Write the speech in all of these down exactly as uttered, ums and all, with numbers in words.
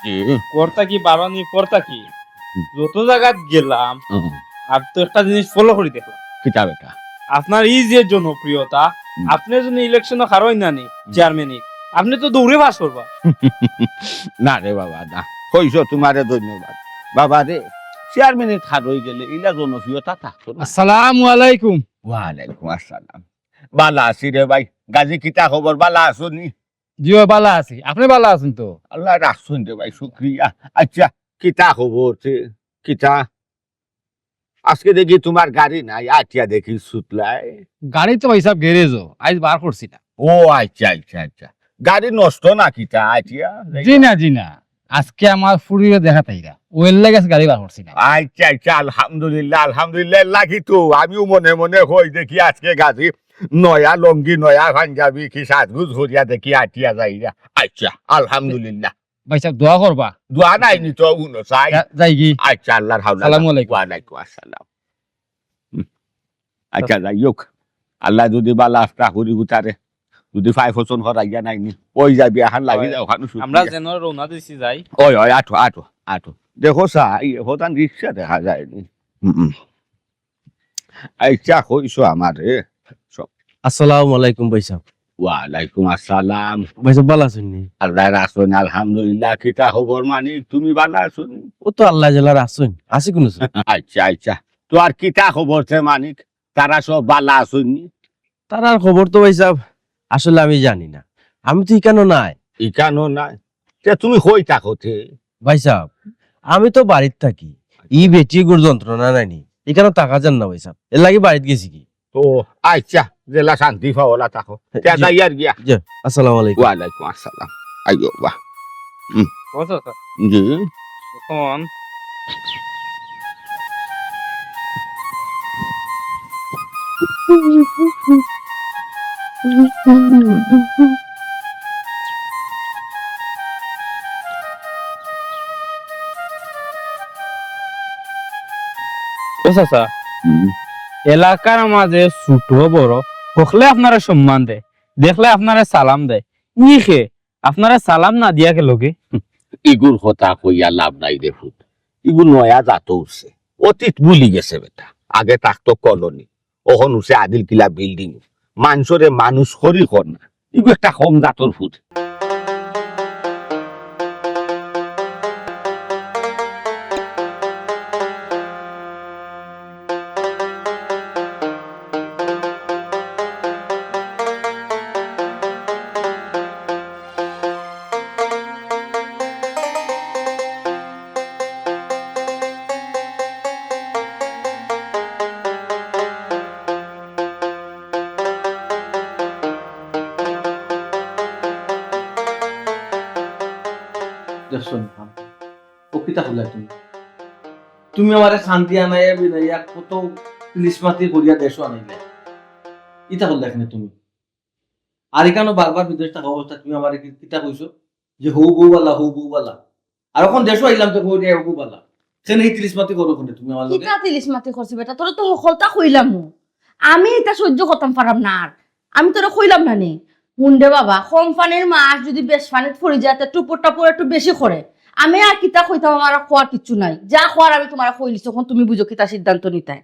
জি। ঘর থাকি বারোনি পর থাকি যত জাগাত গেলাম, হুম। আর তো একটা জিনিস ফলো করি দেখলাম। কিতা বেটা? আপনার এই যে জনপ্রিয়তা, হুম। আপনি যদি ইলেকশনও হারইন না নি, হুম। চেয়ারম্যানি, আপনি তো দৌড়ে পাস করবা। না রে বাবা, না। কইছো, তোমারে ধন্যবাদ। বাবা রে, চেয়ারম্যানি হারই গেলে ইলা জনপ্রিয়তা থাকতো না। আসসালামু আলাইকুম। ওয়ালাইকুম আসসালাম। বালা আছি রে ভাই। গাজী, কিতা খবর? বালা আছো নি? জি অয়, বালা আছি। আপনি বালা আছইন তো? আল্লায় রাখছইন রে ভাই, শুক্রিয়া। আচ্ছা, কিতা খবর তে? কিতা? আজকে দেখি তোমার গাড়ি নাই, আটিয়া দেখি ছুটলায়। গাড়ি তো ভাইসাব গ্যারেজো, আইজ বার করছি না। ও আচ্ছা, আচ্ছা, আচ্ছা। গাড়ি নষ্ট না কিতা আটিয়া? জি না, জি না। আজকে আমার ফুরিরে দেখাত আইরা, অউ এর লাগি আজকে গাড়ি বার করছি না। আচ্ছা, আচ্ছা, আলহামদুলিল্লাহ, আলহামদুলিল্লাহ। এর লাগি তো আমিও মনে মনে কই দেখি আজকে গাজী নয়া লুঙ্গি, নয়া পাঞ্জাবি, কি সাজগুজ করিয়া দেখি আটিয়া যাইরা। আচ্ছা, আলহামদুলিল্লাহ। ভাইসাব, দোয়া করবা। দোয়া নাই নি তো, উনো চাই। যা-, যাইগি। আচ্ছা, আল্লাহর হাওলা। সালামু আলাইকুম। ওয়ালাইকুম আসসালাম। হুম। আচ্ছা, যাই হোক, আল্লায় যদি বালা আফটা করি গুতারে, যদি ফাই ফসন করাইয়া নাই নি, ওই যাবি, আহান লাগি অয়। যাও, ওখানে শুকিয়ে আমরা যা। যেন রওনা দিছি যাই। ওই, ওই, আটো, আটো, আটো। দেখো সা, এই হতান রিক্সা দেখা যায় নি। হুম, হুম। আচ্ছা, কইছো আমারে। সব। আসসালামু আলাইকুম ভাইসাব। ওয়ালাইকুম আসসালাম। ভাইসাব, বালা আছইন নি? আল্লায় রাখছইন, আলহামদুলিল্লাহ। কিতা খবর মানিক, তুমি বালা আছো নি? অউ তো আল্লায় যেলা রাখছইন, আছি কুনু। আচ্ছা, আচ্ছা। তো আর কিতা খবর তে মানিক? তারা সব বালা আছইন নি? তারার খবর তো ভাইসাব আসলে আমি জানি না, আমি তো ইকানো নাই। ইকানো নাই? তে তুমি কই থাকো তে? ভাইসাব, আমি তো বাড়িত থাকি। ই বেটিগুর যন্ত্রণা নাই নি, ইকানো থাকা যায় না ভাইসাব, এর লাগি বাড়িত গেছিগি। ও আচ্ছা, যেলা শান্তি পাও অলা থাকো। তে জি। যাইয়ার গিয়া। জি, আসসালামু আলাইকুম। ওয়ালাইকুম আসসালাম। আইও বা। ও চাচা। জি। এখন ও চাচা, হুম। এলাকার মাঝে ছোট বড় হকলে আপনারে সম্মান দেয়, দেখলে আপনারে সালাম দেয়। ই কে আপনারে সালাম না দিয়া গেলগি? ইগুর কথা কইয়া লাভ নাই রে ফুত। ইগু নয়া জাত উঠছে। অতীত ভুলি গেছে বেটা। আগে থাকতো কলোনি। অখন উঠছে আদিল কিলা বিল্ডিং। মানষরে মানুষ করি কর না। ইগু একটা কম জাতর ফুত। দেখছো নি? ও কিতা করলায় তুমি? তুমি আমারে শান্তি আনাইয়া বিনাইয়া কত তিলিসমাতি করিয়া দেশো আনাইলায়। ইতা করলায় কেনে তুমি? আর ইকানো বারবার বিদেশ থাকা অবস্থায় তুমি আমারে কি-, কিতা কইছো? যে হউ বউ বালা, হউ বউ বালা। আর অখন দেশো আইলাম তো কই যে হউ বউ বালা। কেনে ই তিলিসমাতি করো কেনে তুমি আমার লগে? কিতা তিলিসমাতি করছি বেটা? তোরে তো হকলতা কইলামউ। আমি ইতা সহ্য করতাম পাররাম না আর। আমি তোরে কইলাম না নি? হুন রে বাবা, কোম্পানির মাছ যদি বেশ পানিত পড়ি যায়, তে টুপুর টাপুর একটু বেশি করে। আমি আর কিতা কইতাম, আমার আর কওয়ার কিচ্ছু নাই। যা কওয়ার আমি তোমারে কইলিছি, অখন তুমি বুঝো কিতা সিদ্ধান্ত নিতায়।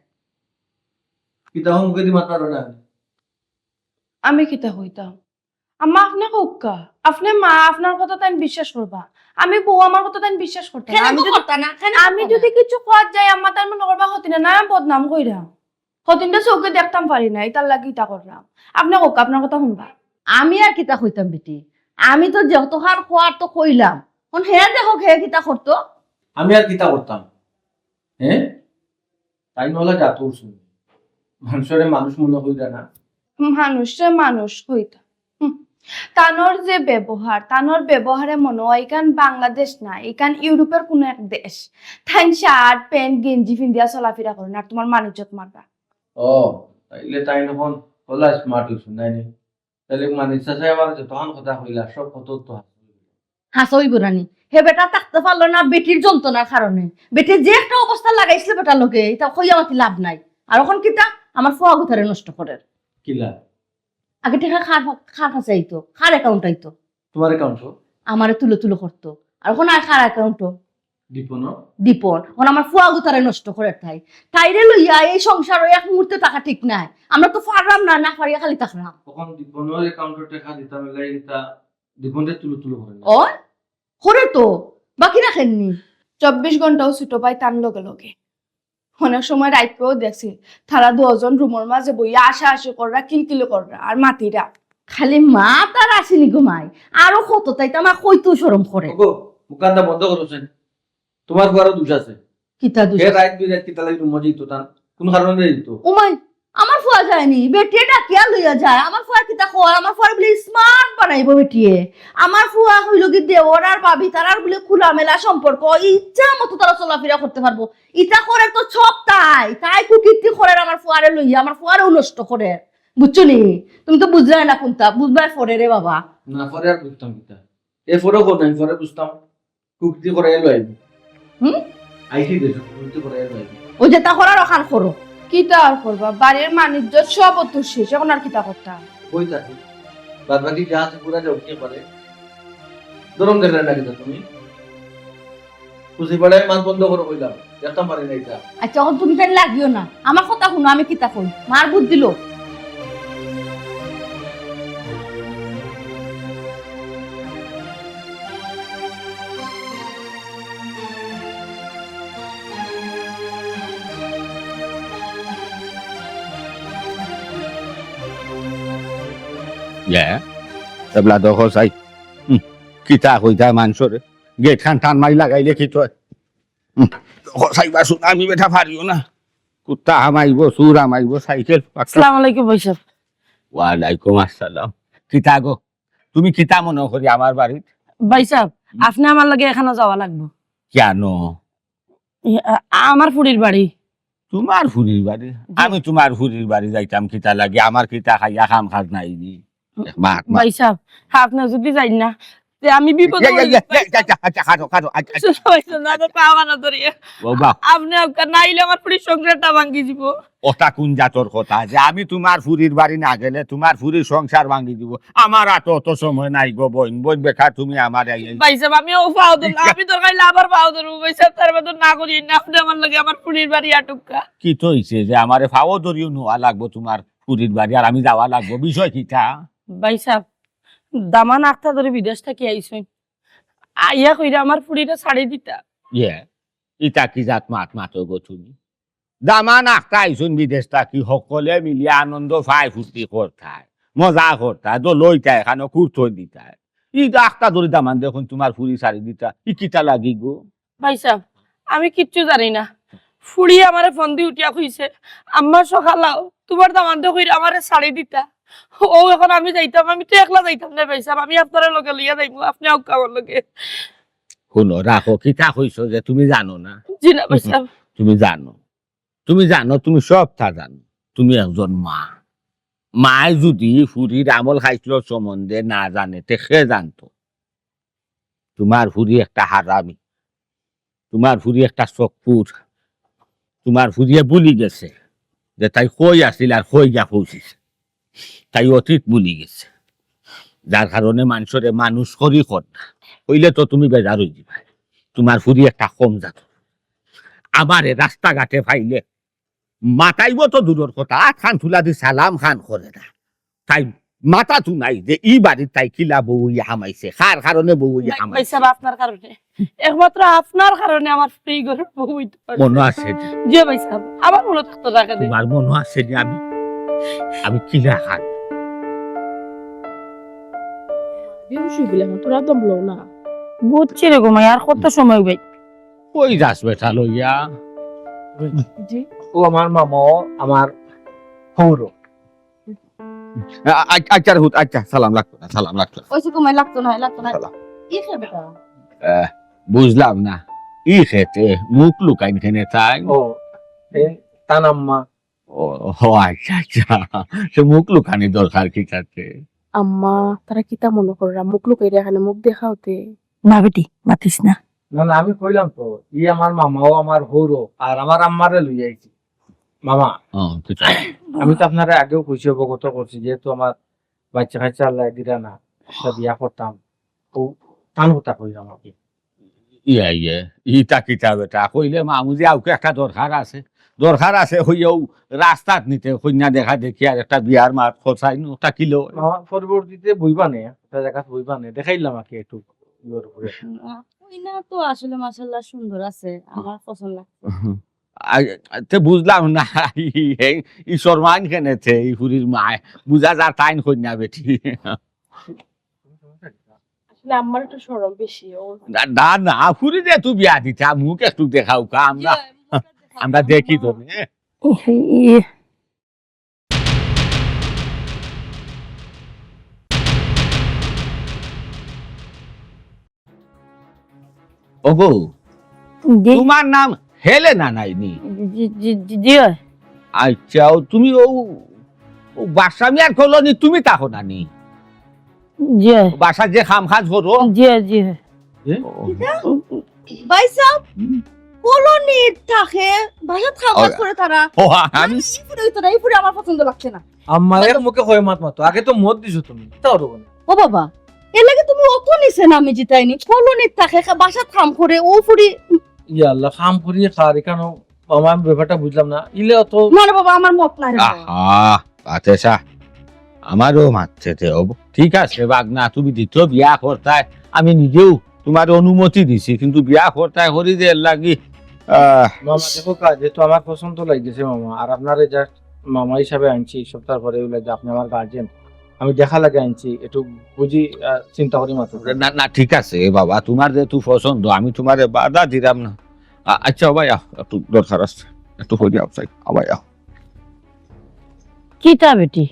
কিতা হমুখেদি মাততায় না? আমি কিতা কইতাম? আম্মা, আপনে কউক্কা। আপনে মা, আপনার কথা তাইন বিশ্বাস করবা। আমি বউ, আমার কথা তাইন বিশ্বাস করতা না। কেনে আমি গো যদি, করতা না? কেনে আমি করতা যদি না? কিছু কওয়াত যাই, আম্মা, তাইন মনো করবা হতিনরে না, আমি বদনাম কইরাম। হতিনরে চউখে দেখতাম পারি না, ইতার লাগি ইতা কররাম। আপনে কউক্কা, আপনার কথা হুনবা। আমি আর কিতা কইতাম বেটি? আমি তো যতখান কওয়ার তো কইলাম। অখন হে দেখউক, হে কিতা করতো? আমি আর কিতা করতাম? হে? তাইন অলা জাতর হুনি। মানষরে মানুষ মনো কইরা না। মানষরে মানুষ কইতা। হুম। তানর যে ব্যবহার, তানর ব্যবহারে মনো অয় ইখান বাংলাদেশ না, ইখান ইউরোপর কুনু এক দেশ। তাইন শার্ট, প্যান্ট, গেঞ্জি ফিন্দিয়া চলাফিরা করইন, আর তুমার মান-ইজ্জত মাররা। ও, তাইলে তাইন অখন অলা smart অইছইন, নায় নি? তাইলে মানিক চাচায় আমারে যতখান কথা কইলা, সব কথা তো হাছা অইবো না নি? হে বেটা থাকতে পারলো না বেটির যন্ত্রণার কারণে। বেটিয়ে যে একটা অবস্থা লাগাইছিল বেটার লগে, ইতা কইয়া মাতি লাভ নাই। আর অখন কিতা? আমার ফুয়া গুতারে নষ্ট করের। কিলা? আগে টেকা কার, কার কাছে আইতো? কার account আইতো? তুমার account-ও? আমারে তুলো তুলো করতো। আর অখন আর কার অ্যাকাউন্টো? দীপনর। দীপন, অখন আমার ফুয়াগু তারে নষ্ট করের তাই। তাইরে লইয়া এই সংসারো এক মুহূর্তে থাকা ঠিক নায়। আমরা তো পাররাম না, না পারিয়া খালি থাকরাম। অখন দীপনর অ্যাকাউন্টো টেকা দিতাম, এর লাগি ইতা দীপনরে তুলু তুলু করে না। ও, করে তো, বাকি রাখেননি। চব্বিশ ঘন্টাও ছুটো ভাই তান লগে লগে। অনেক সময় রাইতকেও দেখছি, তারা দুইজন রুমর মাঝে বইয়া আশাআশি কররা, কিলকিল কররা, আর মাতিরা। খালি মাত আর আশি নি গো মাই, আরো কত তাই তো আমার কইতেও শরম করে। ওগো, মুখানটা বন্ধ করো সেন। তোমার ফুয়ারও দোষ আছে। কিতা দোষ হে আছে? রাইত দুই রাইত কিতা লাগি রুমো যাইতো তান? কোন কারণে যাইতো? ও মাই, আমার ফুয়া যায়নি, বেটিয়ে ডাকিয়া লইয়া যায়। আমার ফুয়া কিতা কয়? আমার ফুয়ারে বুলে স্মার্ট বানাইবো বেটিয়ে। আমার ফুয়া কইলো কি দেওর আর ভাবি তারার বুলে খোলামেলা সম্পর্ক, ইচ্ছা মতো তারা চলাফেরা করতে পারবো। ইতা করের তো সব তাই, তাই কুকীর্তি করের আমার ফুয়ারে লইয়া, আমার ফুয়ারেও নষ্ট করের। বুঝছো নি? তুমি তো বুঝরায় না কুনতা, বুঝবায় পরে রে বাবা। না, পরে আর বুঝতাম কিতা। এ পরে কর না, আমি পরে বুঝতাম। কুকীর্তি করাইয়া লইবো। হুম? আইছি দেশো, কুকীর্তি করাইয়া লইবো। ও যেতা করার অখান করো। কিতা আর করবা? বাড়ির মান ইজ্জত সব অতুর শেষ, অখন আর কিতা করতা? বই থাকি। বাদ বাকি যা আছে পুরা যাও, কে পারে? গরম দেখলে না কিতা তুমি? খুশি পাড়ায় মাত বন্ধ করো কইলাম, দেখতাম পারি না ইতা। আচ্ছা, অখন তুমি তাইন লাগিও না, আমার কথা হুনো, আমি কিতা কই, মার বুদ্ধি লো। ইয়া, এবলা দেখো চাই। হুম, কিতা কইতা মানষরে? গেট খান টান মারি লাগাইলে কিতা অয়? হুম, দেখো চাইবা শুন, আমি বেটা পারিও না। কুত্তা হামাইবো, চুর হামাইবো, সাইকেল পাক্কা। আসসালামু আলাইকুম ভাইসাব। ওয়ালাইকুম আসসালাম। কিতা গো? তুমি কিতা মনো করি আমার বাড়িত? ভাইসাব, হুম। আপনে আমার লগে এখানো যাওয়া লাগবো। কেন? ইয়া, আ-, আমার ফুড়ির বাড়ি। তোমার ফুড়ির বাড়ি? জি। আমি তোমার ফুড়ির বাড়ি যাইতাম কিতা লাগি? আমার কিতা খাইয়া কাম কাজ নাই নি? এক মাত, মাত। ভাইসাব, আপনে যুদি যাইন না, তে আমি বিপদো ইয়া, ইয়া, পড়ি ইয়া, যাইতাম। ইয়া, আচ্ছা, আচ্ছা, খাটো, খাটো, আচ্ছা, আচ্ছা। শুনো, ভাইসাব, না, না, পাও না ধরিয়া। ও বাপ। আপনে আউক্কা, নাইলে আমার ফুড়ির সংসারটা ভাঙ্গি যিবো। ওটা কোন জাতর কথা যে আমি তোমার ফুড়ির বাড়ি না গেলে তোমার ফুড়ির সংসার ভাঙ্গি যিবো? আমার অত, অত সময় নাই গো বইন, বইন বেটা তুমি আমার এই, এই ভাইসাব, আমি ও পাও ধরলাম, আমি দরকার অইলে আবার পাও ধরমু, ভাইসাব, তার বাদে না করি না, আপনে আমার লগে আমার ফুড়ির বাড়ি আটুক্কা। কিতা অইছে যে আমারে পাও ধরিও নেওয়া লাগবো তোমার ফুড়ির বাড়ি, আর আমি যাওয়া লাগবো, বিষয় কিতা? ভাইসাব, দামান আখতা ধরি বিদেশ থাকি আইছইন, আইয়া কইরা আমার ফুড়িরে ছাড়ি দিতা। ইয়ে, ইতা কি জাত মাত মাতো গো তুমি? দামান আখতা আইছইন বিদেশ থাকি, হকলে মিলিয়া আনন্দ পায়, ফুর্তি করতায়, মজা করতায়, দলইতায়, এখানো কুর্তন দিতায়। ই আখতা ধরি দামান দেখইন তোমার ফুড়ি ছাড়ি দিতা, ই কিতা লাগি গো? ভাইসাব, আমি কিচ্ছু জানি না। ফুড়ি আমারে ফোন দি উঠিয়া কইছে, "আম্মা সকালাও, তোমার দামান্দে কইরা আমারে ছাড়ি দিতা।" ও এখন আমি যাইতাম, আমি তো একলা যাইতাম না ভাইসাব, আমি আপনারে লগে লইয়া যাইমু, আপনে আউক্কা আমার লগে। হুনো, রাখো, কিতা কইছো যে তুমি জানো না? জি না ভাইসাব। তুমি জানো, তুমি জানো, তুমি সবতা জানো। তুমি একজন মা, মায় যুদি ফুড়ির আমল খাইছলত সম্বন্ধে না জানে, তে কে জানতো? তোমার ফুড়ি একটা হারামি, তোমার ফুড়ি একটা চক্কুর, তোমার ফুড়িয়ে ভুলি গেছে যে তাই কই আছিল আর কই গিয়া পৌঁছিছে। তাই অতীত ভুলি গেছে, যার কারণে মানষরে মানুষ করি কর না। অইলে তো তুমি বেজার অইযিবায়। তোমার ফুড়ি একটা কম জাত। আমারে রাস্তাঘাটে পাইলে মাতাইবো তো দূরর কথা, আত খান তুলা দি সালাম খান করে না। তাই মাথাত নাই যে ই বাড়িত তাই কিলা বউ অইয়া হামাইছে, কার কারণে বউ অইয়া হামাইছে। ভাইসাব, আপনার কারণে, একমাত্র আপনার কারণে আমার এই ঘরর বউ অইতে পারছে। মনো আছে নি? জি ভাইসাব, আমার মনো থাকতো না কেনে? তোমার মনো আছে নি আমি, আমি কিলা খান? বেহুশ অইগেলে এখন, তোরা দম লও না। বুঝছি রে গো মাই, আর কত সময় ভাই? কই যাস বেটা লইয়া? জি। ও আমার মামা, আমার হৌরো। আ-, আ-, আচ্ছা রে হুত, আচ্ছা, সালাম লাগতো না, সালাম লাগতো না। ওই যে তোমায় লাগতো না, লাগতো না। সালাম। কি খাবে তা? আহ, বুঝলাম না। ই খেতে মুখ লুকাইন কেনে তাই? ও, এ, তান আম্মা। ও, ও, আচ্ছা, আচ্ছা। সে মুখ লুকানি দরকার কিতাতে? আম্মা, তারা কিতা মনো কররা? মুখ লুকাইরা এখানে মুখ দেখাওতে। না বেটি, মাতিস না। না, না, আমি কইলাম তো, ই আমার মামাও আমার হৌরো, আর আমার আম্মারে লই আইছি। মামা, ও, ঠিক আছে। আমি তো আপনারে আগেও কইছি, অবগত করছি, যেহেতু আমার বাচ্চা কাচ্চা আল্লায় দিরা না, একটা বিয়া করতাম, ও তান কথা কইলাম আর কি। ইয়া, ইয়া, ইটা কিতা বেটা? কইলে মামুজি আউকে একটা দরকার আছে, দরকার আছে কইয়াউ রাস্তাত নিতে কইন্যা দেখা দেখি আর একটা বিয়ার মাত খরচাই নু, তা কিলো? মামা, পরবর্তীতে বইবা নে, একটা জায়গাত বইবা নে, দেখাইলাম আর কি একটু ইয়ের উপরে। না, কইন্যা তো আসলে মাশাআল্লাহ সুন্দর আছে, আমার পছন্দ লাগছে। আই, তে বুঝলাম না, এই, এই শরমাইন কেনে তে, এই ফুরির মায়, বুঝা যার তাইন কইন্যা বেটি। আসলে আমার একটু শরম বেশি, ও না, না, না, ফুরি দে তুই বিয়া দিতা, মুখ একটু দেখাও কা, আমরা, জি, মুখটা দেখাও। আমরা দেখি তো, হ্যাঁ? ইয়ে। ওগো, জি। তোমার নাম হেলেনা নাইনি? জি, জি, জি, জি অয়। আচ্ছা, ও তুমি ও, ও বাদশা মিয়ার কলোনি তুমি থাকো না নি? জি অয়। বাসায় যে কাম কাজ করো? জি অয়, জি অয়। এ? ভাইসাব, হুম। কলোনিত থাকে, বাসাত কাম কাজ ও, করে তারা। ও, আমি না, না, এই ফুরি অইতো না, এই ফুরি আমার পছন্দ লাগছে না। আম্মা, এক মুখে কয় মাত মাতো, আগে তো মত দিছো তুমি, তাও রবো না। ও বাবা, এর লাগি তুমি অত নিচে নামি যিতায়নি, কলোনিত থাকে, বাসাত কাম করে, ও ফুরি। ইয়া আল্লাহ, কাম করি খার এখানো, মামা, আমি ব্যাপারটা বুঝলাম না। ইলে অত না রে বাবা, আমার মত নাই রে বাবা। আহা, বাতেসা, আমারও মাততে দে অবো। ঠিক আছে, বাগনা, তুমি দ্বিতীয় বিয়া করতায়, আমি নিজেও তোমার অনুমতি দিছি, কিন্তু বিয়া করতায় করি যে এর লাগি, আহ, মামা, দেখো কা, যেহেতু আমার পছন্দ লাগছে মামা, আর আপনারে just মামা হিসাবে আনছি, সপ্তাহ পরে ওই লাগে আপনি আমার গার্জিয়ান, আমি দেখা লাগে আনছি, একটু বুঝি, আহ, চিন্তা করি মাত্র। না, না, ঠিক আছে বাবা, তোমার যেহেতু পছন্দ, আমি তোমারে বাধা দিলাম না। আ-, আচ্ছা, বাবা, আও, একটু দরকার আছে, একটু হইয়া আও, চাই, বাবা, আও। কিতা বেটি,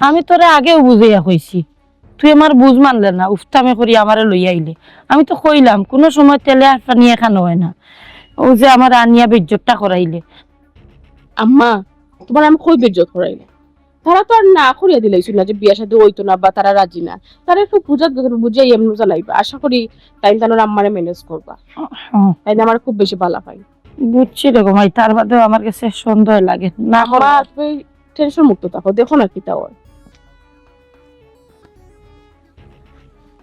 আমি তোরে আগেও বুঝাইয়া কইছি, তুই আমার বুঝ মানলে না, উফতামে করি আমারে লইয়া আইলে। আমি তো কইলাম, কুনু সময় তেলে আর পানি এখান অয় না। ও যে আমার আনিয়া বেইজ্জতটা করাইলে। আম্মা, তোমার আমি কই বেইজ্জত করাইলে? তারা তো আর না করিয়া দিলাইছিল না যে বিয়া শাদী অইতো না বা তারা রাজি না। তারা একটু বুঝা, বুঝাই এমন জানাইবা। আশা করি তাইন তানোর আম্মারে ম্যানেজ করবা। হুম। তাইন আমার খুব বেশি ভালা পাই। বুঝছি রে গো মাই, তার বাদেও আমার কাছে সন্দেহ লাগে। না আম্মা, করো। তুমি টেনশন মুক্ত থাকো, দেখো না কিতা অয়।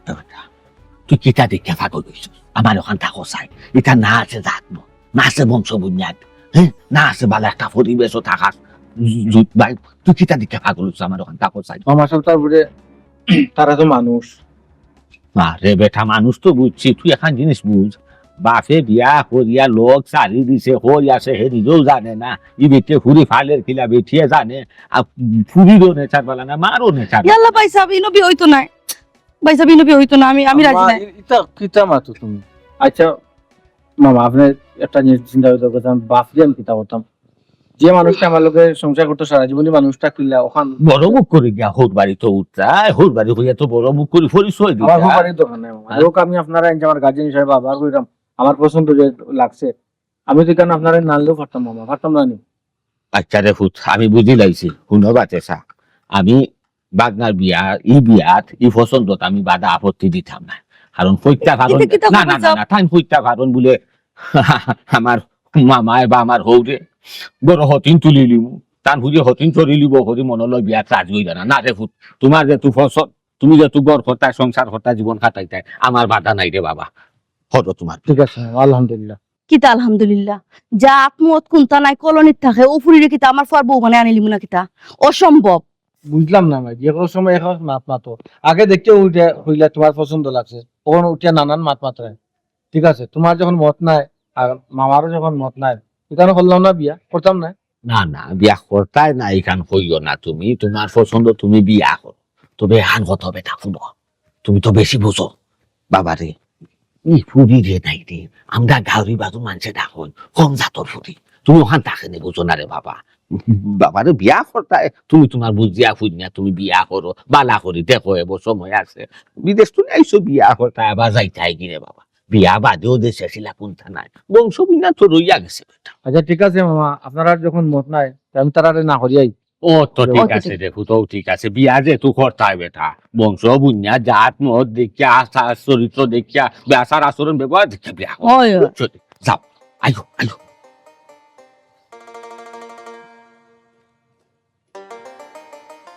এ বেটা, তুই কিতা দেখিয়া পাগল অইছস? আমার অখান থাকো চাই। ইটা না আছে জাত মত, না আছে বংশ বুনিয়াদ, হ্যাঁ? না আছে ভালা একটা পরিবেশও থাকার। জুত ভাই, তুই কিতা দেখিয়া পাগল অইছস? আমার অখান থাকো চাই। মামা সাব, তারপরে তারা তো মানুষ। আরে বেটা, মানুষ তো বুঝছি, তুই এখান জিনিস বুঝ। বাপে বিয়া করিয়া লোক সারি দিছে, কই আছে হে নিজেও জানে না। ই বেটিয়ে ফুরি ফালের কিলা বেটিয়ে জানে, আর ফুরিরও নেচার বালা না, মারও নেচার বালা। ইয়াল্লা ভাইসাব, ইনো বিয়া অইতো নায়। ভাইসাব, ইনো বিয়া অইতো না, আমি, আমি রাজি আম্মা, নায়। ই-, ইতা কিতা মাতো তুমি? আচ্ছা, মামা, আপনে একটা জিনিস চিন্তা করতে পারতেন, বাপ দিয়ে আমি কিতা করতাম? যে মানুষটা আমার লগে সংসার করতো সারা জীবনই মানুষটা কিলা অখান বড় মুখ করি গিয়া হউর বাড়িত উঠতায়, হউর বাড়ি কইয়া তো বড় মুখ করি পরিচয় দিতা। আমার হউর বাড়ির দরকার নাই, মামা। হ্যাঁ? লোক আমি আপনারা আনছি আমার গার্জিয়ান হিসাবে, বারবার কইরাম, আমার পছন্দ যে লাগছে, আমি তো এখানে আপনারা না আনলেও পারতাম, মামা, পারতাম না নি? আচ্ছা রে ফুত, আমি বুঝি লাইছি। হুনো বাতেসা, আমি বাগনার বিয়া, ই বিয়াত, ই পছন্দত আমি বাধা আপত্তি দিতাম না। কারণ কইতা পারইন, ইটা কিতা না, না, না, কইতাম? না, তাইন কইতা পারইন বুলে আমার মামায় বা আমার হউরে বড় হতিন তুলিলিমু, তান হুজে হতিন চড়িলিব করি মনো লয় বিয়াত রাজি অইবা না। না রে ফুত, তোমার যেহেতু পছন্দ, তুমি যেহেতু ঘর করতায়, সংসার করতায়, জীবন কাটাইতায়, আমার বাধা নাই রে বাবা, করো তোমার। ঠিক আছে, আলহামদুলিল্লাহ। কিতা আলহামদুলিল্লাহ? জাত মত কুন্তা নাই, কলোনিত থাকে, ও ফুরিরে কিতা আমার ফুয়ার বউ বানাই আনিলিমু না কিতা? অসম্ভব। বুঝলাম না ভাই, যে কোনো সময় এখন মাত মাতো। আগে দেখতে উঠে হইলে তোমার পছন্দ লাগছে, তখন উঠে নানান মাত মাতরে। ঠিক আছে, তোমার যখন মত নাই, আর মামারও যখন মত নাই, এখানে করলাম না বিয়া, করতাম না। না, না, বিয়া করতায় না, এখান কইও না তুমি। তোমার পছন্দ তুমি বিয়া করো। তবে এখান কথা বেটা হুনো, তুমি তো বেশি বুঝো। বাবারে, ই ফুরি রে নাই রে, আমরা গাউরি বাজু মানষে ডাকইন, কম জাতর ফুরি। তুমি অখান থাকে নি বুঝো না রে বাবা। বাবারে বিয়া করতায়, তুমি তোমার বুঝিয়া ফুরিয়া তুমি বিয়া করো, বালা করি দেখো, এবো সময় আছে। বিদেশ তো আইছো বিয়া করতায়, আবার যাইতায় কি রে বাবা? বিয়া বাদেও দেশে আসিলা কুন্তা নাই, বংশ বুনিয়াদ তো রইয়া গেছে বেটা। আচ্ছা, ঠিক আছে মামা, আপনারার যখন মত নাই, তে আমি তারারে না করিয়াই। ও তো ঠিক আছে রে ফুত, ঠিক আছে। বিয়া যেহেতু করতায় বেটা, বংশ বুনিয়াদ, জাত মত দেখিয়া, আচার চরিত্র দেখিয়া, আচার আচরণ ব্যবহার দেখিয়া বিয়া করো। ওই, ওই। বুঝছো নি? যাও, আইও, আইও।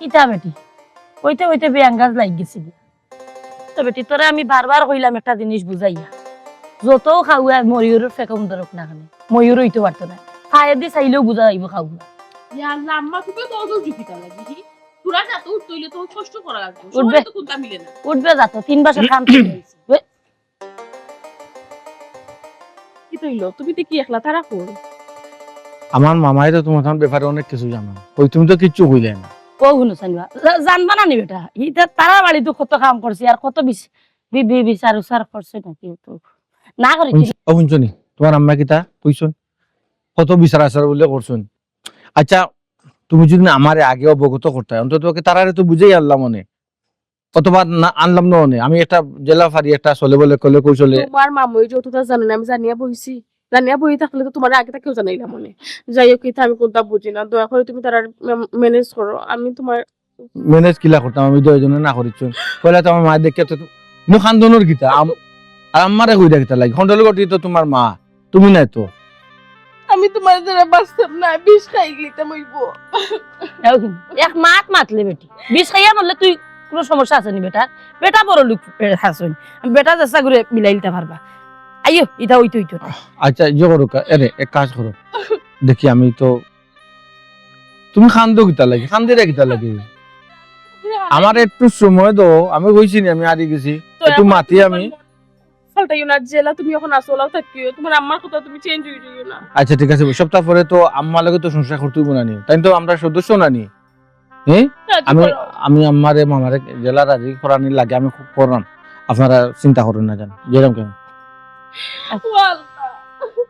কিতা বেটি, কইতে কইতে বেয়াঙ্গাজ লাগি গেছে গি। তো বেটি, তোরে আমি বারবার কইলাম একটা জিনিস বুঝাইয়া, যত খাওয়া ময়ূরর ফেকম ধরক না কেনে, ময়ূর অইতো পারতো না। পায়েদি চাইলেও বুঝা যাইবো খাওয়া। ইয়া আল্লাহ, আম্মা, তুমি তো অজর জুখিতা লাগি। তোরা যত উঠতে হইলে তো কষ্ট করা লাগবে। উঠবে। সময় তো কোনটা মিলে না। উঠবে যা তো, তিন মাসের কাম চলে গেছে। বে- কি তো হইলো? তুমি তো কি একলা তারা কর? আমার মামায় তো তোমার ব্যাপারে অনেক কিছু জানো। ওই তুমি তো কিচ্ছু কইলে না। ও হুনো সাইনবা, জা- জানবা না নি বেটা? ইতা তারা বাড়ি তো কত কাম করছে আর কত বিচ- বি- বি- বিচার উচার করছে নাকি তো না করে কি? হুনছ- ও হুনছো নি? তোমার আম্মা কিতা কইছন? কত বিচার আচার বলে করছন। আচ্ছা, তুমি যদি আমারে আগে অবগত করতে, অন্তত ওকে তারারে তো বুঝেই আনলাম মনে, অথবা না আনলাম না মনে। আমি একটা জেলা ফারি একটা চলে বলে কলে কৌশলে তোমার মামুই যতটা জানেন আমি জানিয়া বইছি, জানিয়া বই থাকলে তো তোমার আগে তাকেও জানাইলাম মনে। যাই হোক, এটা আমি কোনটা বুঝি না, দয়া করে তুমি তারা ম্যানেজ করো। আমি তোমার ম্যানেজ কিলা করতাম আমি দুইজনে না করিচ্ছ। কইলা তো আমার মায়ের দেখে তো মু খান্দনর গীতা আম- আর আমারে কইরা গীতা লাগি কন্ট্রোল করতে তো তোমার মা, তুমি নাই তো। আমি তোমার দ্বারা বাঁচতাম না, বিষ খাই গেলিতাম হইব। এক মাত মাতলে বেটি, বিষ খাইয়া মরলে তুই কোনো সমস্যা আছে নি বেটা? বেটা বড় লোক হাসুন, বেটা চেষ্টা করে মিলাই নিতে পারবা। আইও, এটা হইতো হইতো না। আচ্ছা, ইয়ে করো কা- এরে এক কাজ করো, দেখি আমি তো তুমি খান্দো কিতা লাগি, খান্দিরা কিতা লাগি? আমার একটু সময় দাও, আমি কইছি নি আমি হারি গেছি, তো একটু এখন মাতি তুমি আমি। বললা, ফালতাইও না, জেলা তুমি এখন আসো, ওলাও থাকিও, তোমার আম্মার কথা তুমি চেঞ্জ হয়ে যাইও না। আচ্ছা ঠিক আছে, সপ্তাহ পরে তো আম্মার লগে তো সংসার করতে হইব না নি, তাই তো আমরা সদস্য না নি। হ্যাঁ, রাজি আমি করো। আমি আম্মারে মামারে জেলা রাজি করানি লাগে, আমি খুব করলাম। আপনারা চিন্তা করেন না জান, যেরকম কেন। ও আল্লাহ।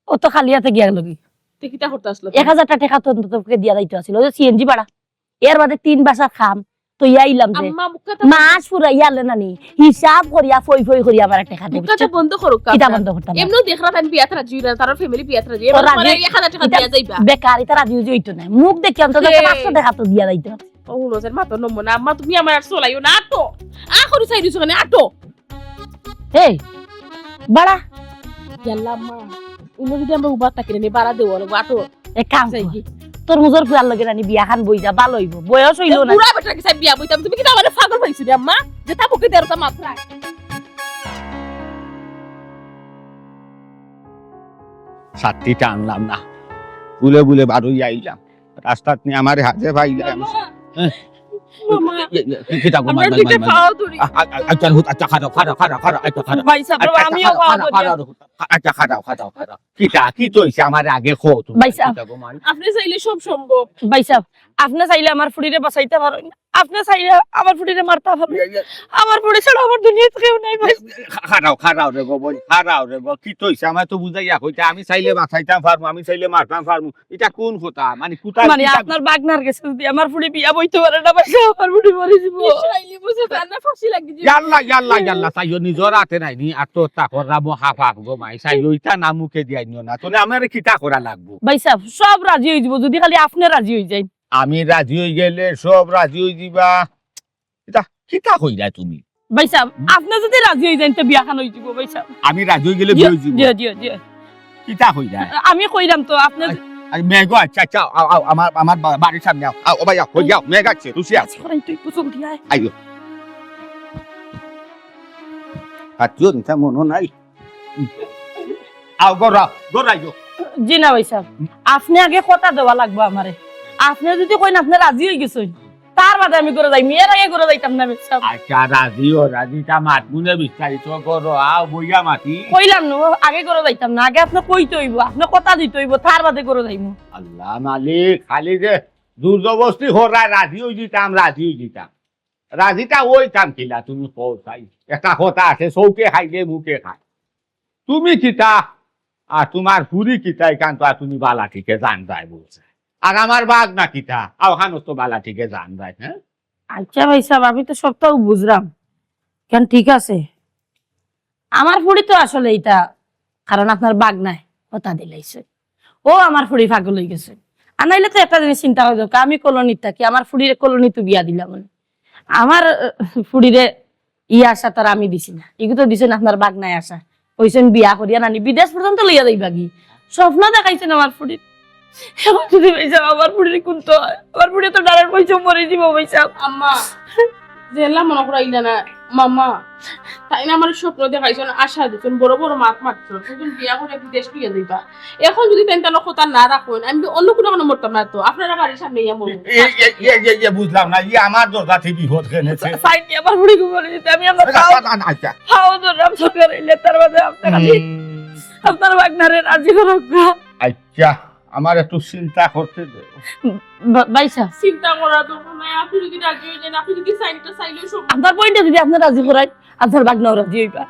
ও তো খালি হাতে গিয়া লগি। তে কিতা করতে আসলো? এক হাজারটা টেকা তো অন্তত ওকে দিয়া যাইতে আছিল, ওই যে সিএনজি ভাড়া। এর বাদে তিন বাসার কাম, তো ইয়া আইলাম যে। আম্মা, মুখটা তো মাস ফুরাইয়া আলে নানি, হিসাব করিয়া, ফই ফই করিয়া আমার টেকা দে, মুখটা তো বুঝছো? বন্ধ করো, কিতা কাকা। বন্ধ করতাম না? এমনিও দেখরা তান বিয়াত রাজি হইরা, তার ফ্যামিলি বিয়াত রাজি। ও এবার রাজি, তোমার এক হাজার টেকা ইতা দিয়া যাইবা। বেকার, ইতা রাজি হইতো না। মুখ দেখি অন্তত হে। পাঁচশো টেকা তো দিয়া যাইতো। ও হুনো, স্যার, মাতো নমো না। আম্মা, তুমি আমার আর চলাইও না, আটো। আ করি চাই দিছো কেন, আটো। এই, বাড়া। ইয়াল্লা আম্মা, ইনো যদি আমরা উবার থাকি না, বাড়া দেওয়া লাগবো, আটো। এক কাম যাই কর। কি? তোর মুজর ফুয়ার লগে রানি বিয়া খান বই যা, ভালো হইব। বয়স হইল না। বুড়া বেটার কাছে বিয়া বইতাম, তুমি কি আমারে পাগল পাইছো রে আম্মা? যে তা মুখে দেরতা মাত্রা। ছাতি টানলাম না, বুলে বুলে বারোই আইলাম। রাস্তাত নি আমারে হাজে পাইলাম। মামা, হ্যাঁ। মামা, এ, এ, কি, কিতা গো, আমরা মাই, মাই, দুইটা মাই, মাই। পাও ধরি। আ, আ, আ, আচ্ছা, হুত, আচ্ছা, খাড়াও, খাড়াও, খাড়াও, আচ্ছা, খাড়াও। ভাই সাহেব, আচ্ছা, আমিও খাড়াও, পাও খাড়াও, ধরি। খাড়াও, খাড়াও, আচ্ছা, খাড়াও, খাড়াও, খাড়াও। কিতা, কি তো হইছে আমার আগে কও তুমি? ভাই সাহেব, কিতা গো, মাই? আপনি চাইলে সব সম্ভব। ভাই সাহেব, আপনি চাইলে আমার ফুড়িরে বাঁচাইতা পারইন। আপনি চাইলে আমার ফুড়িরে মারতা পারইন। ইয়া, ইয়া। আমার ফুড়ি ছাড়া আমার দুনিয়াত কেউ নাই ভাই। খা-, খাড়াও, খাড়াও রে গো, বই, খাড়াও রে গো। কি তো হইছে? আমায় তো বুঝাইয়া কইতা, আমি চাইলে বাঁচাইতাম পারমু, আমি চাইলে মারতাম পারমু। ইটা কোন কথা? মানে, কোথায় মানে, কিতা আপনার বাগনার গেছে যদি আমার ফুড়ি বিয়া বইতে পারে না, ভাই, আমার ফুড়ি মরে যাইবো। ইসরায়েলি বুঝে তার না ফাঁসি লাগি যাইবো। ইয়াল্লা, ইয়াল্লা, ইয়াল্লা, চাইও নিজর হাতে নাই নি, আত্মহত্যা কররা মহাপাপ গো মাই, চাইও ইটা না মুখে দিয়া নিও না, তোরে আমারে কিতা করা লাগবো? ভাই সাহেব, সব রাজি হয়ে যাবো, যদি খালি আপনি রাজি হয়ে যাইন। আমি রাজি হয়ে গেলে সব রাজি হয়ে দিবা। ইটা কিতা কইরা তুমি? ভাই সাহেব, আপনি যদি রাজি হয়ে যাইন, তো বিয়া খান হয়ে যাবো, ভাই সাহেব। আমি রাজি হয়ে গেলে বিয়া হয়ে যাবো? জি, জি, জি। কিতা কইরা? আমি কইলাম তো, আপনি আই, আই, মেঘ, আচ্ছা, আচ্ছা, আও, আও, আমার, আমার বা-, বাড়ির সামনে আও। আও, ও ভাই, আও, কই যাও, মেঘ আছে, তুই আও। আচ্ছা, করাই তুই একটু জলদি আয়। আইও। আর তুই ওর ইচ্ছা মনো নাই। আও, গড়া, গড়াই গো। জি না ভাই সাহেব, আপনি আগে কথা দেওয়া লাগবো আমারে। আপনি যদি কইন আপনি রাজি হয়ে গেছেন, তার বাদে আমি ঘরে যাই, মেয়ের আগে ঘরে যাইতাম না, বুঝছো? আচ্ছা, রাজি ও, রাজি তা মাত মুনে বিস্তারিত করো, আও বইয়া মাতি। কইলাম না, আগে ঘরে যাইতাম না, আগে আপনি কইতে হইব, আপনি কথা দিতে হইব, তার বাদে ঘরে যাইমু। আল্লাহ মালিক, খালি যে জোর জবরদস্তি করায় রাজি হই দিতাম, রাজি হই দিতাম। রাজিটা ওইতাম কিলা তুমি কও চাই। একটা কথা আছে, চৌকে খাইলে মুখে খায়। তুমি কিতা আর তোমার ফুরি কিতা ইখান তো আর তুমি বালা ঠিকে জানরায় বুঝছে। আর আমার বাগনা কিতা, আওখানো তো বালা ঠিকে জানরায়, হ্যাঁ? আচ্ছা ভাই সাহেব, আমি তো সবটাও বুঝলাম, কেন ঠিক আছে, আমার ফুড়ি তো আসলে ইটা, কারণ আপনার বাগনায় কথা দিলাইছে, ও আমার ফুড়ি পাগল হয়ে গেছে। আর নাইলে তো একটা জিনিস চিন্তা হয়ে যাবে, আমি কলোনিত থাকি, আমার ফুড়িরে কলোনিত বিয়া দিলাম, আমার আহ, ফুড়িরে ই আশা তার আমি দিছি না, এগু তো দিছেন আপনার বাগনায় আশা। কইছেন বিয়া করিয়া নানি বিদেশ পর্যন্ত লইয়া যাইবা গি। স্বপ্ন দেখাইছেন আমার ফুড়ির। এখন যদি ভাই সাহেব আমার ফুড়ির কোন তো হয়? আমার ফুড়ি তো ডারের পয়সা মরে দিব ভাই সাহেব। আম্মা, যেলা মনো করাইলা না, মামা, তাইন আমারে স্বপ্ন দেখাইছইন, আশা দিছইন, বড় বড় মাত মাতছইন, একজন বিয়া করিয়া বিদেশ লইয়া যাইবা। এখন যুদি তাইন তান কথা না রাখইন, আমি অন্য কুনু কারণে মরতাম না তো, আপনারা বাড়ির সামনে ইয়া মরমু। এ, এ, এ, এ, এ, বুঝলাম না, ই আমার দরজাত বিপদ কেনে? সাইড দিয়া আমার বুড়ি ঘুমালে দিতে আমি আমার পাও, আচ্ছা। পাও ধরলাম সরকার অইলে, তার বাদে আপনারা হুম। আপনার বাগনারে রাজি করুক না। আচ্ছা, আমার একটু চিন্তা করতে দে। বা-, ভাইসাব। চিন্তা করার দরকার নাই, আপনি যুদি রাজি অইয়া যাইন, আপনি যুদি সাইনটা চাইলেও সব আপনার বইনটা যুদি আপনি রাজি করাইন, আপনার বাগনাও রাজি অইবা।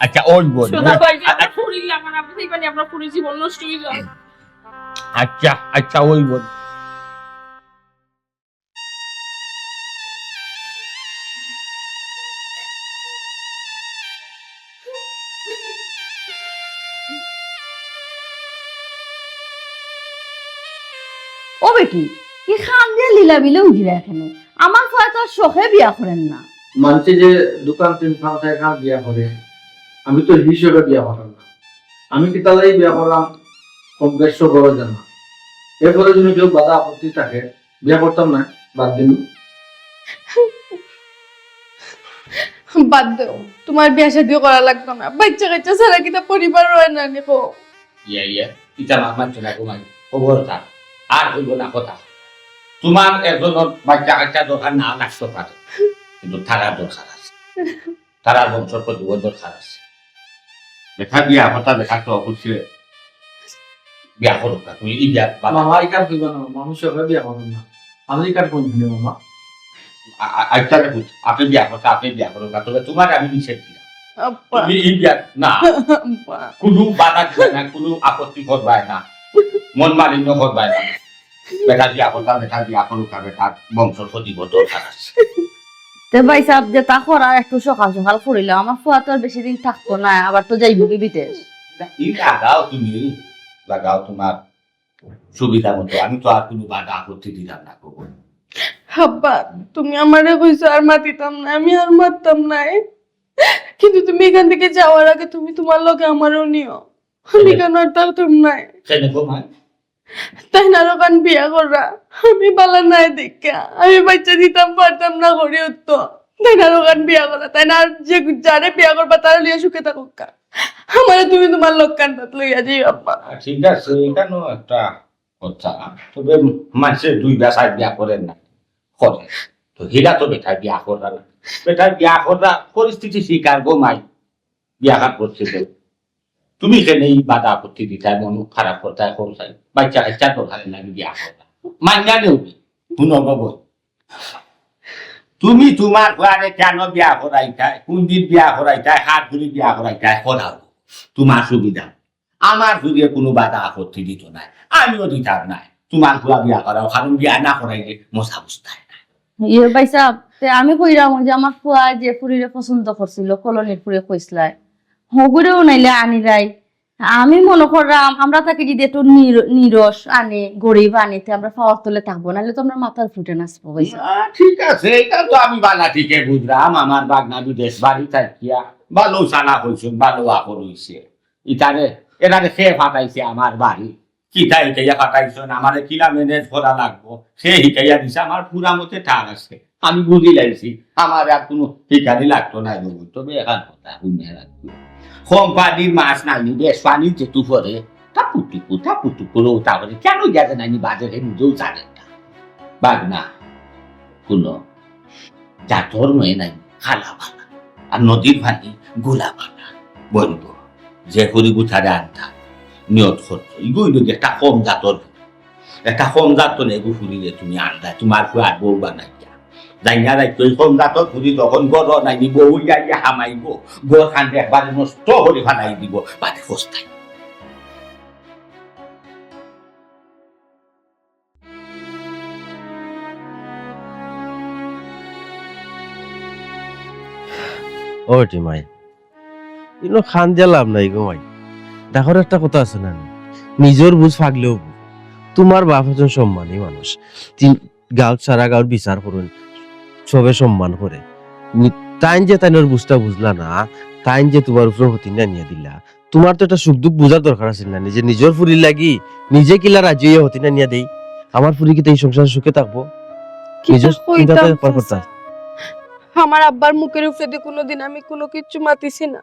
আচ্ছা, ওই বল। শোনা ভাই, আ-, আপনার ফুরির লাখান, আপনি চাইবা নি আপনার ফুরির জীবন নষ্ট অইযিবো। আচ্ছা, আচ্ছা, ওই বল। ও বেটি, ই কান দিয়া লীলা বিলে উঠিলা কেনে? আমার ফুয়ায় তো আর শখে বিয়া করের না। মানষে যে দুখান তিনখান চাইরখান বিয়া করে, আমি তো হিসাবে বিয়া করার না। আমি কিতার লাগি বিয়া করলাম, কম বেশ তো বড় জানা। এরপরে যদি কেউ বাধা আপত্তি থাকে, বিয়া করতাম না, বাদ দিন। বাদ দেও, তুমার বিয়া শাদিও করা লাগতো না। বাচ্চা কাচ্চা ছাড়া কিতা পরিবার রয় না নি কও? ইয়া, ইয়া, ইতা মাত মাতছো না গো মাই, খবরদার। আর কইও না কথা। তুমার একজনর বাচ্চা কাচ্চা দরকার না লাগতো পারে, কিন্তু তারার দরকার আছে। তারার বংশর প্রতি দরকার আছে। বেটা বিয়া কথা দেখা তো অবশ্যই বিয়া করুক না। তুমি ই বিয়া বাদ মামা, ইখান কইবা না, মানুষ সবাই বিয়া করুন না। আমি ইখান কোন দিনে মামা? আ-, আ-, আচ্ছা, দেখো, আপনি বিয়া করতে, আপনি বিয়া করুন না। তবে তুমার আমি নিষেধ দিলাম। আব্বা। তুমি ই বিয়া, না। আব্বা। কুনু বাধা দিবায় না, কুনু আপত্তি করবায় না, মন মালিন্য করবায় না। বেটা বিয়া করতা, বেটা বিয়া করুক, আর বেটার বংশর প্রতি দরকার আছে। তে ভাইসাব, যেতা করার একটু সকাল সকাল করিলাও, আমার ফুয়া তো আর বেশি দিন থাকতো না, আবার তো যাইবোগি বিদেশ। ই লাগাও তুমি, লাগাও তুমার সুবিধা মতো, আমি তো আর কুনু বাধা আপত্তি দিলাম না গো। আব্বা, তুমি আমারে কইছো আর মাতিতাম না, আমি আর মাততাম নায়। কিন্তু তুমি ইখান থাকি যাওয়ার আগে তুমি তুমার লগে আমারেও নিও। আমি কেনে? ইখান আর থাকতাম নায়। কেনে গো মাই? তাইন আরোখান বিয়া কররা, আমি বালা নায় দেখিয়া, আমি বাচ্চা দিতাম পারতাম না করি তো। তাইন আরোখান বিয়া কররা, তাইন আর যে যারে বিয়া করবা তারে লইয়া সুখে থাকুক্কা। আমারে তুমি তুমার লগে কান্দাত লইয়া যাইও আব্বা। আ, ঠিক আছে, ইখানও একটা কথা। তবে মানষে দুই বা চাইর বিয়া করের না, করে। তো হিলা তো বেটায় বিয়া কররা না। বেটায় বিয়া কররা পরিস্থিতির শিকার গো মাই, বিয়া খান করছে তো। তুমি কেনে ই বাধা আপত্তি দিতায়, মন খারাপ করতায়, করতায়? বাচ্চা কাচ্চা তো ভালো লাগে বিয়া কররা। মাইনা নেও নি? হুনো গো বইন, তুমি তুমার ফুয়ারে কেনে বিয়া করাইতায়, কুনদিন বিয়া করাইতায়, কার ফুরি বিয়া করাইতায়, করাও। তুমার সুবিধা। আমার ফুরিয়ে কুনু বাধা আপত্তি দিতো নায়, আমিও দিতাম নায়। তুমার ফুয়া বিয়া করাও, কারণ বিয়া না করাইলে মজা বুঝতায় না। ইয়ে ভাইসাব, তে আমি কইরাম ওই যে আমার ফুয়ায় যে ফুরিরে পছন্দ করছিল, কলোনির ফুরি কইছলায়, হগুরেও নাইলে আনিরাই। আমি মনো কররাম, আমরা থাকি যদি একটু নির-, নিরস আনি, গরিব আনি, তে আমরা পাওর তলে থাকবো, নাইলে তো আমরা মাথার ফুটে নাচবো, বুঝছো? না, ঠিক আছে, ইটা তো আমি বালা ঠিকে বুঝরাম। আমার বাগনা বিদেশ বাড়ি থাকিয়া ভালো চালা অইছইন, ভালো আকল অইছে। ইতারে, এরারে কে পাঠাইছে আমার বাড়ি? কিতা হিকাইয়া পাঠাইছইন? আমারে কিলা manage করা লাগবো? কে হিকাইয়া দিছে? আমার পুরা মতে ঠার আছে। আমি বুঝিলাইছি, আমার আর কুনু হিকানি লাগতো নায় গো। তবে এখান কথা হুনিয়া রাখো। কোম্পানির মাছ নাইনি, বেশ পানি যেতু পরে, টাপু টুপু, টাপু টুপু, রৌতা করে, কেনে গেছে নাইনি বাজারে নিজেও জানে না। বাগনা, হুনো, জাতর মেয়ে নাই, কালা বালা, আর নদীর পানি গোলা বালা। বলবো, যে করি গুথারে আনতা, নিয়ত করতো, ইগো ইগো একটা কম জাতর, একটা কম জাতর নেগু ফুরিরে তুমি আনতায়, তুমার ফুয়ার বউ বানাইয়া। জানিয়া রাখতো, এই কম জাতর ফুরি যখন ঘরো নাইনি, বউ ইয়া ইয়া হামাইবো, ঘর খান একবারে নষ্ট করি ফালাই দিবো, বাদে পস্তাই। ও রে মাই, ইনো কান্দিয়া লাভ নাই গো মাই। দেখো একটা কথা আছে না, নিজর বুঝ ফাগলেও বুঝ। তুমার বাপ একজন সম্মানী মানুষ, তি-, গাঁওত সারা গাঁওর বিচার করইন, সবে সম্মান করে। নি-, তাইন যে তাইনর বুঝটা বুঝলা না, তাইন যে তুমার উপরে হতিন আনিয়া দিলা, তুমার তো একটা সুখ দুখ বুঝার দরকার আছিল না, নিজে নিজর ফুরির লাগি নিজে কিলা রাজি অইয়া হতিন আনিয়া দেই। আমার ফুরি কিতা ই সংসারে সুখে থাকবো? কিতা নিজর চিন্তা তো কইতাম একবার করতা। চাচা? আমার আব্বার মুখের উপরেদি কুনুদিন আমি কুনু কিচ্ছু মাতিছি না।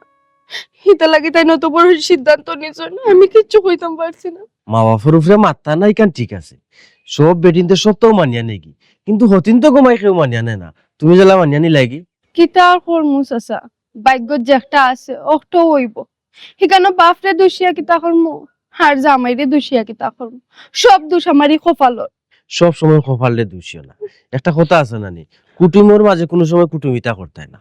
ইতার লাগি তাইন অত বড় সিদ্ধান্ত নিছইন, আমি কিচ্ছু কইতাম পারছি না। মা বাপর উপরে মাততা না, ইখান ঠিক আছে, সব বেটিন্তে সব তো মানিয়া নেয়গি, কিন্তু হতিন তো গো মাই কেউ মানিয়া নেয় না। তুমি যেলা মানিয়া নিলায়গি। কিতা আর করমু চাচা, ভাগ্যত যেটা আছে অটাউ অইবো। হিকানো বাপরে দুষিয়া কিতা করমু, আর জামাইরে দুষিয়া কিতা করমু? সব দুষ আমারই কপালর। সব সময় কপালরে দুষিও না। একটা কথা আছে না নি, কুটুমর মাঝে কুনু সময় কুটুমিতা করতায় না।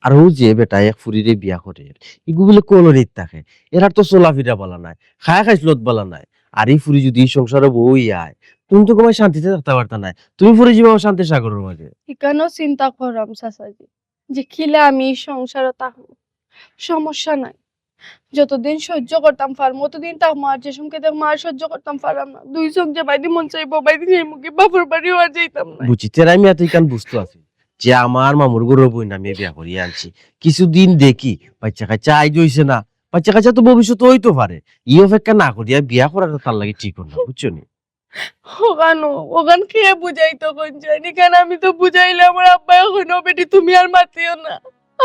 আর অউ যে বেটায় এক ফুরিরে বিয়া করের, ইগু বুলে কলোনিত থাকে, এরার তো চলাফিরা বালা নায়, খায় খাইছলত বালা নায়। আর ই ফুরি যুদি ই সংসারো বউ অয়, তুমি তো গো মাই শান্তিতে থাকতা পারতা নায়। তুমি পড়ি যিবায় অশান্তির সাগরর মাঝে। ইখানও চিন্তা কররাম চাচাজি, যে কিলা আমি ই সংসারো থাকমু। সমস্যা নাই, যতদিন সহ্য করতাম পারমু, অতদিন থাকমু। আর যে সময় দেখমু আর সহ্য করতাম পাররাম না, দুই চউখ যেবায়দি মন চাইবো, অবায়দি যাইমুগি, বাপর বাড়িও আর যাইতাম না। বুঝছি, তেরা মিয়া তো ইখান বুঝতো আছে যে আমার মামুর ঘরর বইন আমি বিয়া করিয়া আনছি, কিছুদিন দেখি, বাইচ্চা কাইচ্চা আইজ অইছে না, বাইচ্চা কাইচ্চা তো ভবিষ্যতে অইতো পারে, ই অপেক্ষা না করিয়া বিয়া করাটা তার লাগি ঠিক অর না, বুঝছো নি? অখানো, অখান কে বুঝাইতো কইন চাইন? ইখান আমি তো বুঝাইলে আমার আব্বায় কইন, "বেটি, তুমি আর মাতিও না।"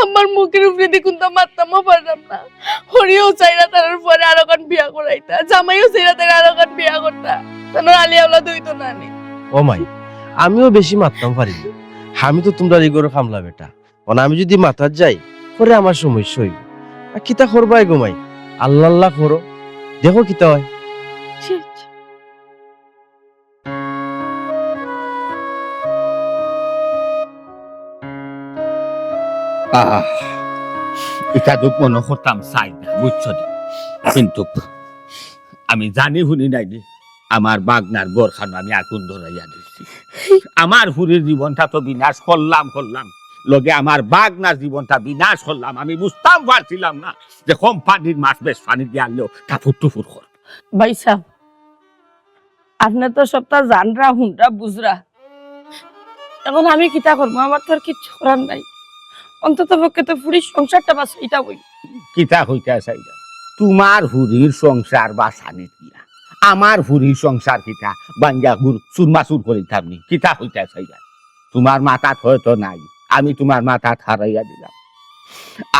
আমার মুখের উপরেদি কুন্তা মাততামও পাররাম না। হরিও চাইরা তারার পরে আরোখান বিয়া করাইতা, জামাইও চাইরা তারা আরোখান বিয়া করতা। তানর আলি আওলাদ অইতো না নি। ও মাই, আমিও বেশি মাততাম পারি না। আমি তো তুমরার ই ঘরর কামলা বেটা। অখন আমি যুদি মাতাত যাই, পরে আমার সমস্যা অইবো। আর কিতা করবায় গো মাই? আল্লা আল্লা করো, দেখো কিতা অয়। ছি, ছি। আহ, ইতা দুখ মনো করতাম চাই না, বুঝছো নি? কিন্তু আমি জানি হুনি নাই নি, আমার বাগনার ঘরখানো আমি আগুন ধরাইয়া দিছি। আমার ফুরির জীবনটা তো বিনাশ করলাম, করলাম, লগে আমার বাগনার জীবনটা বিনাশ করলাম। আমি বুঝতাম পারছিলাম না যে কোম্পানির মাছ বেশ পানি দিয়া আনলেও টাফুর টুফুর কর। ভাইসাব, আপনে তো সবটা জানরা, হুনরা, বুঝরা। অখন আমি কিতা করমু? আমার তো আর কিচ্ছু করার নাই। অন্তত পক্ষে তো ফুরির সংসারটা বাঁচাইতাম অইবো। কিতা কইতায় চাইরায়? তুমার ফুরির সংসার বাঁচানিত গিয়া আমার ফুরির সংসার কিতা ভাঙ্গিয়া গুর চুরমাচুর করিতাম নি? কিতা কইতায় চাইরায়? তুমার মাথাত হয়তো নাই, আমি তুমার মাথাত হারাইয়া দিলাম।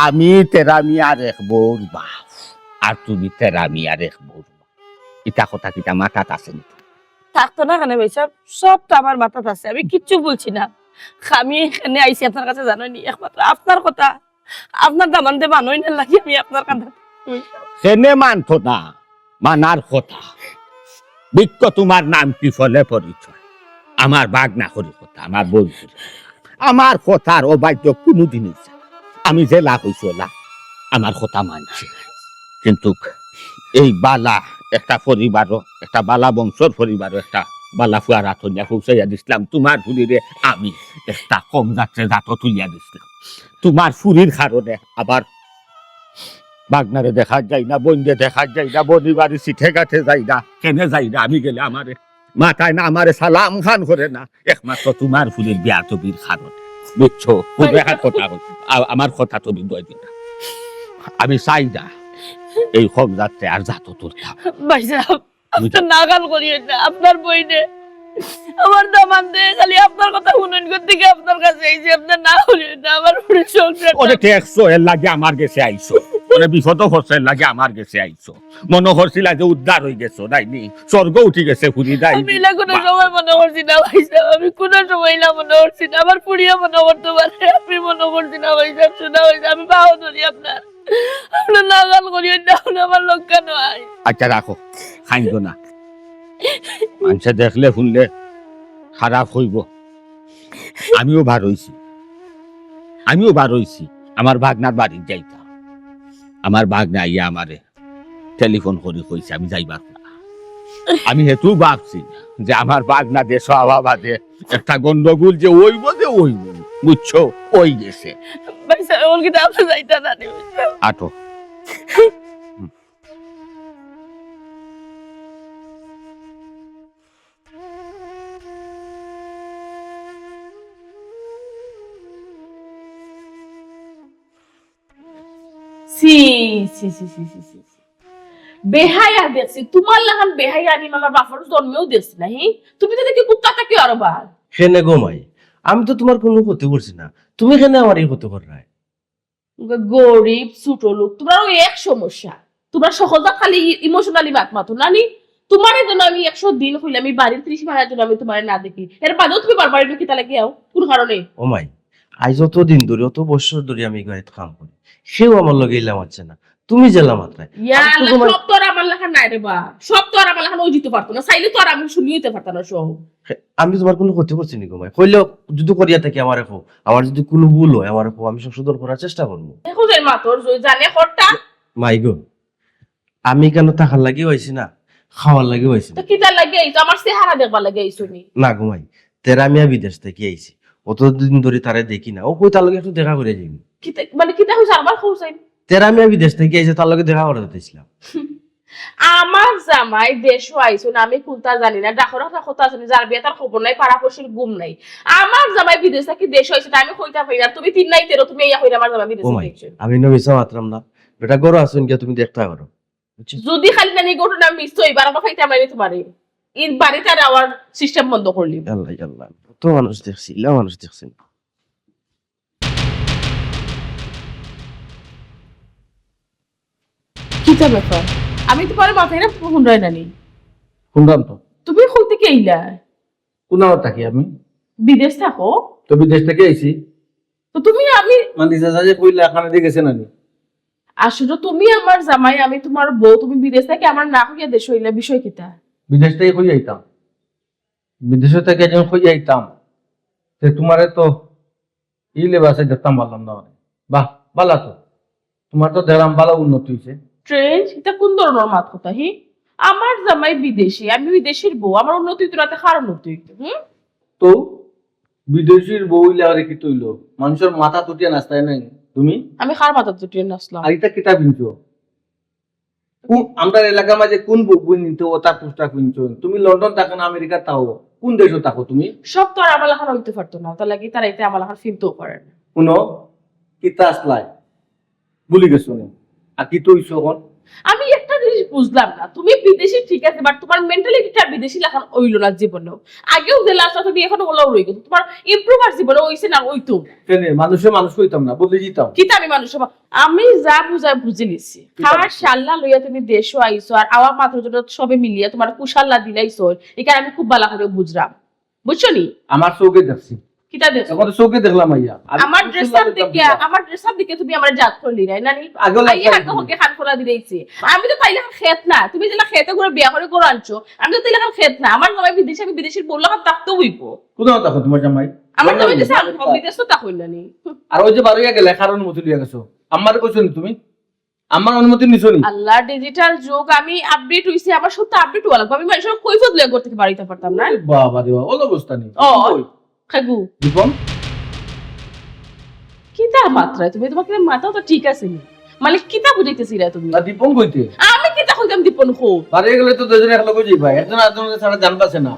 আমি তেরা মিয়ার এক বউর বাপ, আর তুমি তেরা মিয়ার এক বউর মা। ইতা কথা কিতা মাথাত আছে নি? থাকতো না কেনে ভাইসাব? সব তো আমার মাথাত আছে, আমি কিচ্ছু ভুলছি না। আমি কেনে আইছি আপনার কাছে জানইন নি? একমাত্র আপনার কথা, আপনার দামান্দে মানইন না লাগি আমি আপনার কাছে। কেনে মানতো না? মানার কথা। বৃক্ষ, তুমার নাম কি, ফলে পরিচয়? আমার বাগনা করি কথা, আমার বউ করি। আমার কথার অবাধ্য কুনুদিন অইছে না। আমি যেলা কইছি অলা, আমার কথা মানছে। কিন্তু এই বালা একটা পরিবারও, একটা বালা বংশর পরিবারও একটা বালা ফুয়ার আতো নিয়া পৌঁছাইয়া দিছলাম। তুমার ফুরিরে আমি একটা কম জাতরে জাতো তুলিয়া দিছলাম। তুমার ফুরির কারণে আবার বাগনারে দেখা যায় না, বইনরে দেখা যায় না, বইনি বাড়ি সিটে গাটে যায় না, কেনে যায় না, আমি গেলে আমারে মাতায় না, আমারে সালাম খান করে না, একমাত্র তুমার ফুরির বেয়াদবির কারণে। বুঝছো? খুব বেহাত কথা কই। আ-, আমার কথা তুমি দয় দিও না। আমি চাই না এই কম জাতরে আর জাতো তুলতাম। ভাইসাব, আপনে নাগাল করিয়েন না, আপনার বইনে, আমার দামান্দে খালি আপনার কথা হুনইন গতিকে আপনার কাছে আইছি, আপনে না করিয়েন না, আমার বইনের সংসারটা। ওরে ঠেকছো, এর লাগি আমার গেছে আইছো। ওরে বিপদো পড়ছো, এর লাগি আমার গেছে আইছো। মনো করছিলা যে উদ্ধার অইগেছো, তাই নি? স্বর্গ উঠি গেছে, ফুরি, তাই নি? আমি ইলা কুনু সময় মনো করছি না, ভাইসাব, আমি কুনু সময় ইলা মনো করছি না। আমার ফুরিয়ে মনো করতো পারে, আমি মনো করছি না, ভাইসাব, শোনা অইছে, আমি পাও ধরি আপনার। আপনে নাগাল করিয়েন না, আপনে আমার লগে নয়। আচ্ছা, রাখো, কাইন্দো না। মানষে দেখলে হুনলে খারাপ অইবো। আমিও বার অইছি, আমিও বার অইছি, আমার বাগনার বাড়িত যাইতাম। আমার বাগনা আইয়া আমারে টেলিফোন করি কইছে আমি যাইবার কথা। আমি হেতু ভাবছি যে আমার বাগনা দেশো আওয়া বাদে একটা গন্ডগোল যে অইবো, যে অইবো, বুঝছো, অইগেছে। ভাইসাব, অখন কিতা আপনে যাইতা না নি? আটো। ছি, ছি, ছি, ছি, ছি, ছি, ছি। বেহায়া দেখছি, তুমার লাখান বেহায়া আমি আমার বাপর জন্মেও দেখছি না, হি? তুমি তো দেখি কুত্তা থাকি আরো বার। কেনে গো মাই, আমি তো তুমার কুনু ক্ষতি করছি না, তুমি কেনে আমার এই ক্ষতি কররায়? গরিব, ছোট লোক, তুমরার ওই এক সমস্যা। তুমরা সকলতা খালি ইমোশনালি মাত মাতো, না নি? তুমারে যেন আমি একশো দিন কইলাম, এই বাড়ির ত্রিসীমানার যেন আমি তুমারে না দেখি। এর বাদেও তুমি বারবার ইনো কিতা লাগি আও? কুন কারণে? ও মাই, আইজ অত দিন ধরি, অত বছর ধরি আমি এই বাড়িত কাম করি, কেউ আমার লগে ইলা মাতছে না, তুমি যেলা মাতরায়। ইয়া আমি তো আল্লাহ, তোমার সব তো আর আমার লাখান নায় রে বা, সব তো আর আমার লাখান অইযিতো পারতো না, চাইলে তো আর আমি শুনি অইতে পারতাম না সব। হে, আমি তুমার কুনু ক্ষতি করছি নি গো মাই? কইলেও যুদি করিয়া থাকি আমারে কও, আমার যুদি কুনু ভুল অয় আমারে কও, আমি সংশোধন করার চেষ্টা করমু। দেখো যে মাতর জয় জানে হরটা। মাই গো, আমি কেনে থাকার লাগিও আইছি না, খাওয়ার লাগিও আইছি তো না। কিতার লাগি আইছো? আমার চেহারা দেখবার লাগি আইছো নি? না গো মাই, তেরা মিয়া বিদেশ থাকি আইছি, অতদিন ধরি তারে দেখি না, অউ কই তার লগে একটু দেখা করিয়া যাইমু। কিতা, মানে কিতা কইছো? আবার কও চাই। তেরা মিয়া বিদেশ থাকি আইছে, তার লগে দেখা করাত আইছিলাম। আমার জামাই দেশো আইছইন, আমি কুনতা জানি না, ডাকর একটা কথা আছে নি, যার বিয়া তার খবর নাই, পাড়া পড়শির ঘুম নাই। আমার জামাই বিদেশ থাকি দেশো আইছে, তা আমি কইতাম পারি না, তুমি তিন নাই তেরো, তুমি ইয়া কইরা আমার জামাই বিদেশ ও থাকি মাই, আইছইন। আমি ইনো মিছা মাতরাম না, বেটা ঘরো আছইন গিয়া তুমি দেখতা পারো, বুঝছো? যুদি খালি নানি ঘটনা মিস অইবার, আমরা পাইতাম না নি তুমারে। এই বাড়িত আর আওয়ার সিস্টেম বন্ধ করলি। আল্লাহ, আল্লাহ, কত মানুষ দেখছি, ইলা মানুষ দেখছি। কিতা ব্যাপার? আমি তুমারে মাতাইরাম, তুমি হুনরায় না নি? হুনরাম তো। তুমি কই থাকি আইলা? কুনানো থাকি আমি? বিদেশ থাকো? তো বিদেশ থাকি আইছি। তো তুমি আমি মানে, চাচা যে কইলা, কানেদি গেছে না নি? আসলে তুমি আমার জামাই, আমি তুমার বউ, তুমি বিদেশ থাকি আমারে না কইয়া দেশো আইলা, বিষয় কিতা? বিদেশ থাকি কই আইতাম? বিদেশ থাকি যখন কই আইতাম, তে তুমারে তো ই লেবাসে দেখতাম পারলাম না। বাহ, বালা তো। তুমার তো দেখলাম বালা উন্নতি অইছে। স্ট্রেঞ্জ, ইটা কুন ধরনর মাত কথা, হি? আমার জামাই বিদেশি, আমি বিদেশির বউ, আমার উন্নতি অইতো না, তে কার উন্নতি অইতো, হুম? তো বিদেশির বউ অইলে আরে কিতা অইলো? মানষর মাথাত উঠিয়া নাচতায় নায় তুমি? আমি কার মাথাত উঠিয়া নাচলাম? আর ইটা কিতা পিনছো? কু-, আমরার এলাকার মাঝে কুন বউ নিতে অতা পোশাক পিনছো? তুমি লন্ডন থাকো না আমেরিকা থাকো? কুন দেশো থাকো তুমি? সব তো আর আমার লাখান অইতে পারতো না, অতার লাগি তারা ইতা আমার লাখান ফিনতেও পারে না। হুনো, কিতা আছলায়? ভুলি গেছো নি? আর কিতা অইছো অখন? আমি একটা জিনিস বুঝলাম না, তুমি বিদেশি ঠিক আছে, but তুমার মেন্টালিটিটা বিদেশি লাখান অইলো না জীবনেও। আগেও যেলা আছলা তুমি অখনো অলাউ রই গেছো, তুমার ইমপ্রুভ আর জীবনে অইছে না, অইতো না। কেনে? মানুষে মানুষ কইতাম না, বদলি যিতাম। কিতা আমি মানুষে মা-, আমি যা বুঝার বুঝি নিছি। কিতা কার বুঝছো? শাল্লা লইয়া তুমি দেশো আইছো, আর আওয়া মাত্র জন্য সবে মিলিয়া তুমার কুশাল্লা দিলাইছো, ইখান আমি খুব বালা করি বুঝরাম। বুঝছো নি? আমার চউখে দেখছি। কিতা দেখছো? অখন তো চউখে দেখলাম আইয়া। আমি আমার কুশাল্লা ড্রেস আপ দেখলাম দেখিয়া, কিতা? আমার ড্রেস আপ দেখিয়া তুমি আমারে জাজ করলি না, না নি? আগেও আইয়া লাগছে। হাতে হকে খান খোলা দিলাইছে। আমি তো তাইলে আর খেত না। তুমি যেলা খেতে করে বিয়া করে ঘরো আনছো, আমি তো তাইলে আর খেত না। আমার জামাই বিদেশি, আমি বিদেশির বউ লাখান থাকতে অইবো। কুনানো থাকো তুমার জামাই? আমার জামাই বিদেশে আমি বিদেশ তো তা কইল না নি। আর ওই যে বারইয়া গেলে কার অনুমতি লইয়া গেছো? আম্মারে কইছো নি তুমি? আম্মার অনুমতি নিছো নি? আল্লাহ, ডিজিটাল যুগ, আমি আপডেট অইছি, আমার সব তো আপডেট অওয়া লাগবো। আমি মানষর কৈফত লইয়া ঘর থাকি বারইতাম পারতাম না। আরে বাবা রে বাবা, অলা অবস্থা নি। ও, কই? খাগু। দীপন? কিতা মাতরায় তুমি? তুমার কিতা মাথা তো ঠিক আছে নি? মানে কিতা বুঝাইতেছিলা তুমি? না, দীপন কইতে? আমি কিতা কইতাম দীপন কো? বারইয়া গেলে তো দুইজনে একলগে যাইবা, একজন আরেকজনরে ছাড়া জান বাঁচে না।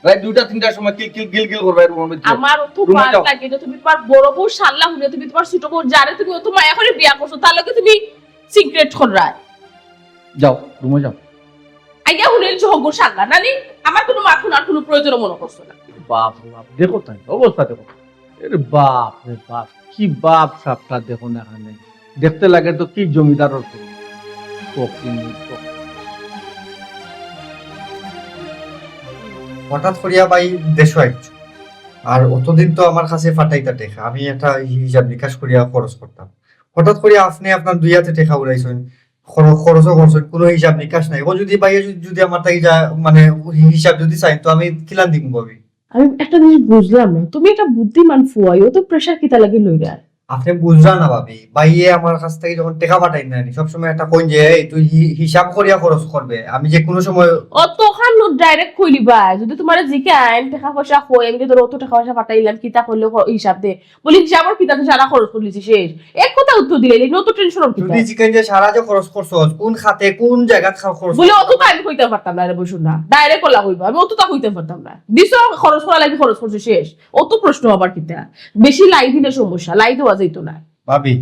রাইত দুইটা তিনটার সময় কিল কিল গিল গিল করবা এই রুমর ভিতরে। আমার অত রুমো মার যাও। লাগে যে তুমি তুমার বড় বউ শাল্লা হুনে তুমি তুমার ছোট বউ যারে তুমি অত মায়া করি বিয়া করছো, তার লগে তুমি সিক্রেট কররায়। যাও, রুমো যাও। আইয়া হুনিল যে হগু শাল্লা, না নি? আমার কুনু মাত হুনার কুনু প্রয়োজনও মনো করছো না। বাপ রে বাপ, দেখো তাই, অবস্থা দেখো। আরে বাপ রে বাপ, কি বাপ সাবটা দেখো না এখানে। দেখতে লাগে তো কি জমিদারর পুত। ফকিন্নির ফকিন্নি। হঠাৎ করিয়া ভাই দেশো আইছো, আর অতদিন তো আমার কাছে ফাটাইতা টেকা, আমি একটা হিসাব নিকাশ করিয়া খরচ করতাম। হঠাৎ করিয়া আপনে আপনার দুই আতে টেকা উড়াইছইন, খর-, খরচও করছইন, কুনু হিসাব নিকাশ নাই। ও যদি ভাইয়ে যদি, যদি আমার থাকি যা, মানে, হিসাব যদি চাইন, তো আমি কিলান দিমু ভাবি? আমি একটা জিনিস বুঝলাম না, তুমি একটা বুদ্ধিমান ফুয়া, অত প্রেশার কিতা লাগি লইরায়? আপনে বুঝরা না ভাবি, ভাইয়ে আমার কাছ থাকি যখন টেকা ফাটাইন না নি, সবসময় একটা কইন যে, "এই তুই হি-, হিসাব করিয়া খরচ করবে, আমি যে কুনু সময়" অতখান ডাইরেক্ট কইলিবায়, যদি তুমারে জিকাইন টেকা পয়সা কই, আমি যে ধরো অত টেকা পয়সা ফাটাইলাম, কিতা করলে খ-, হিসাব দে, বলি, "হিসাবর কিতা, তুই সারা খরচ করিলিছি শেষ।" এক কথা উত্তর দিলে, এই অত টেনশন কিতা? যদি জিকাইন যে সারা যে খরচ করছস, কুন খাতে, কুন জাগাত খা-, খরচ বলে, করছস? "অত তো আমি কইতাম পারতাম না রে বসুন না, ডাইরেক্ট অলা কইবা, আমি অত তা কইতাম পারতাম না। দিছো খরচ করা লাগি খরচ করছি শেষ, অত প্রশ্ন আবার কিতা?" বেশি লাই দিলে সমস্যা, লাই দেওয়া যাইতো না। ভাবি,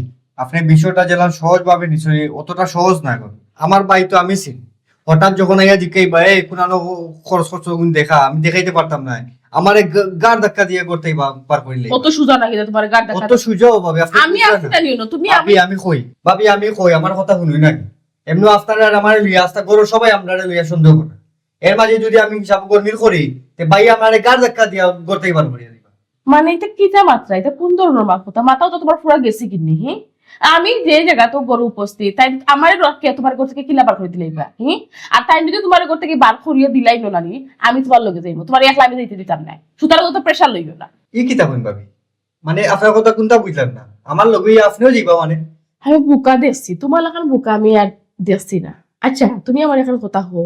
আপনে বিষয়টা যেলান সহজভাবে নিছইন, অতটা সহজ না গো। আমার ভাই তো আমি চিনি, হঠাৎ যখন আইয়া জিকাইবা, "এই, কুনানো খরচ করছো, অগুন দেখা", আমি দেখাইতে পারতাম না। আমারে গ-, গাড় ধাক্কা দিয়া করতেই বা-, বার করিলে। অত সুজা নাকি যে তোমার গাড় ধাক্কা অত সুজা ও ভাবি, আপনি আমি বুঝলেন আছি না। জানিও না, তুমি ভাবি, আমি আমি কই, ভাবি, আমি কই, আমার কথা শুনুই না। এমনি আপনারা আর আমার লইয়া, আস্তা করো সবাই আমরা লইয়া সন্দেহ করে। এর মাঝে যদি আমি হিসাব গরমিল করি, তে ভাই আমারে গাড় ধাক্কা দিয়া করতেই বার করিয়া দিবা। মানে, এটা কিতা মাতরা? এটা কোন ধরনের মাত কথা? মাথাও তো তোমার পুরা গেছে কিনি, হি? আমি যে জায়গা তো গরু উপস্থিত, তাই আমার রক্ষে তোমার ঘর থেকে কিলা বার করে দিলাইবা, হি? আর তাই যদি তোমার ঘর থেকে বার করিয়া দিলাই না, নানি, আমি তোমার লগে যাইবো, তোমার একলা আমি যাইতে দিতাম না। সুতরাং তো প্রেশার লইও না। ই কিতা কইন ভাবি? মানে, আপনার কথা কোনটা বুঝলাম না? আমার লগে আপনিও যাইবা মানে? আমি বোকা দেখছি, তোমার লাখান বোকা আমি আর দেখছি না। আচ্ছা, তুমি আমার এখন কথা হো,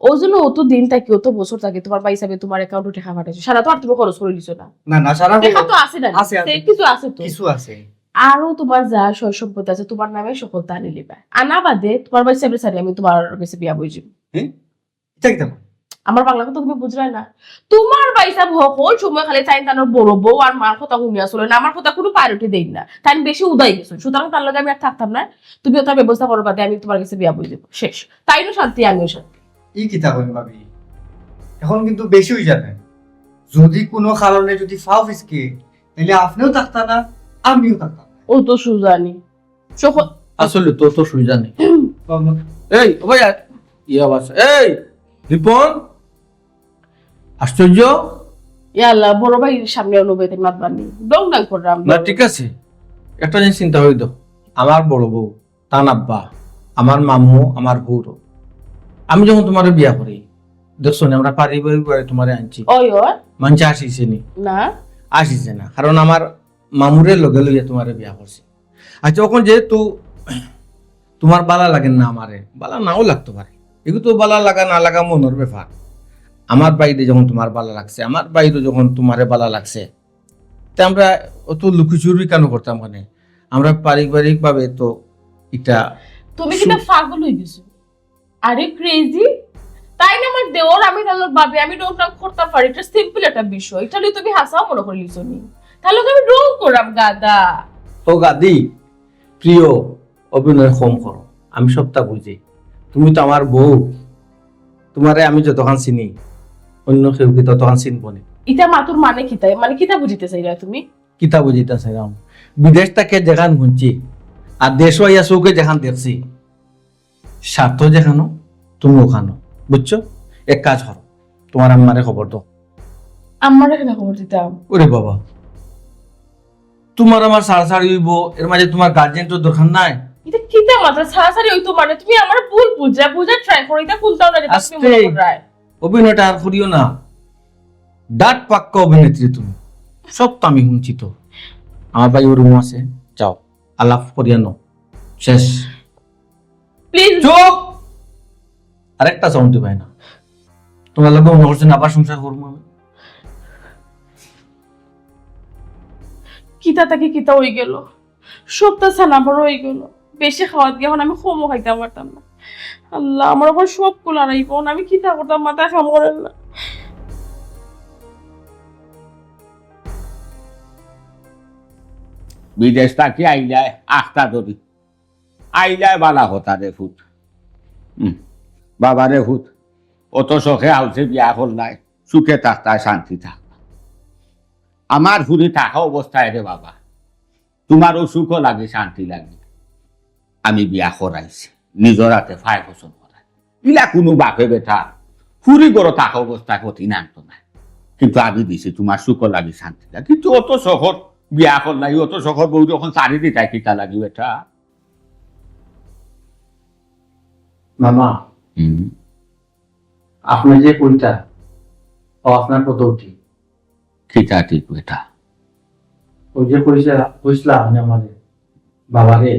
ও জন্য অত দিন থাকি, অত বছর থাকি, তোমার ভাই হিসাবে তোমার অ্যাকাউন্টে টাকা পাঠাইছো, সারা তো আর তুমি খরচ করে দিছো না। না, না, সারা টাকা তো আছে না? আছে, আছে। সে কিছু আছে তো। কিছু আছে। আরো তোমার যা সয় সম্পদ আছে, তোমার নামে সকলতা আনি লিবা। আনা বাদে তোমার ভাই হিসাবে সারি আমি তোমার কাছে বিয়া বই যাবো। হ্যাঁ? এটা কিতা কয়? আমার বাংলা কথা তুমি বুঝরায় না। তোমার ভাই সাহেব হকল সময় খালি তাইন তানোর বড় বউ আর মার কথা শুনিয়া চলে না, আমার কথা কোনো প্রায়োরিটি দেইন না। তাইন বেশি উদাই গেছে, সুতরাং তার লগে আমি আর থাকতাম না। তুমি ওটার ব্যবস্থা করো, বাদে আমি তোমার কাছে বিয়া বই দেবো, শেষ। তাইনও শান্তি, আমিও শান্তি। ই কিতা কইন ভাবি, এখন কিন্তু বেশি হয়ে যাবে। যদি কোনো কারণে যদি ফাও ফিসকে, তাহলে আপনিও থাকতা না, আমিও থাকতাম না। ও তো সুজানি। সকল আসলে তো, তো সুজানি। বাবা। এই, ও ভাই, আ-, ইয়া বাস। এই, রিপন, আশ্চর্য। ইয়া আল্লাহ, বড় ভাইর সামনে অনুভূতি মাত বানি। ডং ডং করলাম। না, ঠিক আছে। একটা জিনিস চিন্তা হইতো। আমার বড় বউ, তান আব্বা, আমার মামু, আমার হুরো। আমি যখন তোমারে বিয়া করি, দেখছো নি, আমরা পারিবারিক বাড়ি তোমারে আনছি। ওই, ওই। মানছে আসিছে নি? না। আসিছে না। কারণ আমার মামুরে লগে লইয়া তোমারে বিয়া করছি। আচ্ছা, এখন যেহেতু তোমার বালা লাগে না আমারে, বালা নাও লাগতে পারে, এগুলো তো বালা লাগা না লাগা মনের ব্যাপার। আমার বাইরে যখন তোমার বালা লাগছে, আমার বাইরে যখন তোমারে বালা লাগছে, তে আমরা অত লুকিচুরি কেন করতাম? মানে, আমরা পারিবারিক ভাবে তো এটা তুমি কিন্তু সু- পাগল হয়ে গেছো। আরে ক্রেজি, তাই না আমার দেওর, আমি তাহলে ভাবি আমি ডং ডং করতাম পারি, এটা সিম্পল একটা বিষয়, এটা নিয়ে তুমি হাসাও মনে করি লিছো নি, তাহলে তো আমি ডং করাম গাদা। ও গাদি, প্রিয়, অভিনয় কম করো, আমি সবটা বুঝি। তুমি তো আমার বউ, তোমারে আমি যতখান চিনি, অন্য কেউ কি ততখান চিনবো নি? ইটা মাতুর মানে কিতা? মানে কিতা বুঝিতে চাইরা তুমি? কিতা বুঝিতা চাইরাম? বিদেশ থেকে যেখান শুনছি, আর দেশও আইয়া চোখে যেখান দেখছি, স্বার্থ যেখানো, তুমি ওখানো, বুঝছো? এক কাজ করো, তোমার আম্মারে খবর দাও। আম্মারে কেন খবর দিতাম? ওরে বাবা, তোমার আমার ছাড়াছাড়ি হইব, এর মাঝে তোমার গার্জিয়ান তো দরকার নাই। এটা কিতা মাত্র ছাড়াছাড়ি হইতো? মানে তুমি আমার ভুল বুঝা বুঝা ট্রাই করো, এটা কোনটাও না, যেটা তুমি আস্তে। মনে কররায়। অভিনয়টা আর করিও না, ডাট পাক্কা অভিনেত্রী তুমি, সব তো আমি শুনছি তো। আমার ভাই ওর রুম আছে, যাও আলাপ করিয়া নাও, শেষ। প্লিজ। চুপ! আরেকটা সাউন্ড দিবায় না। তোমার লগে মনে করছেন আবার সংসার করবো আমি? কিতা তাকে কিতা হয়ে গেল, সবটা ছানা বড় হয়ে গেল। বেশি খাওয়াত গিয়ে এখন আমি কমও খাইতাম পারতাম না। আল্লাহ, আমার এখন সব কুলা নাই বোন, আমি কিতা করতাম, মাথা কাম করে না। বিদেশ থাকি আইলায় আখতা ধরি, আইলায় বালা কথা রে ফুত। হুম, বাবা রে ফুত, অত শখে হাউসে বিয়া করলায়, সুখে থাকতায়, শান্তি থাকতা। আমার ফুরি থাকা অবস্থায় রে বাবা, তোমার অসুখও লাগে, শান্তি লাগে, আমি বিয়া করাইছি, নিজর হাতে ফায় পছন্দ করাই। ইলা কোনো বাপে বেটা ফুরি ঘরো থাকা অবস্থায় কঠিন আনতো না, কিন্তু আমি দিছি তোমার সুখও লাগে, শান্তি লাগে। কিন্তু অত শখর বিয়া করলাই, অত শখর বউ যখন ছাড়ি দিতায় কিতা লাগি বেটা? মামা, হুম। আপনি যে কইতা, ও আপনার কত উঠি? কিতা ঠিক বেটা? ওই যে কইছে, কইছিলা আপনি আমারে, বাবারে,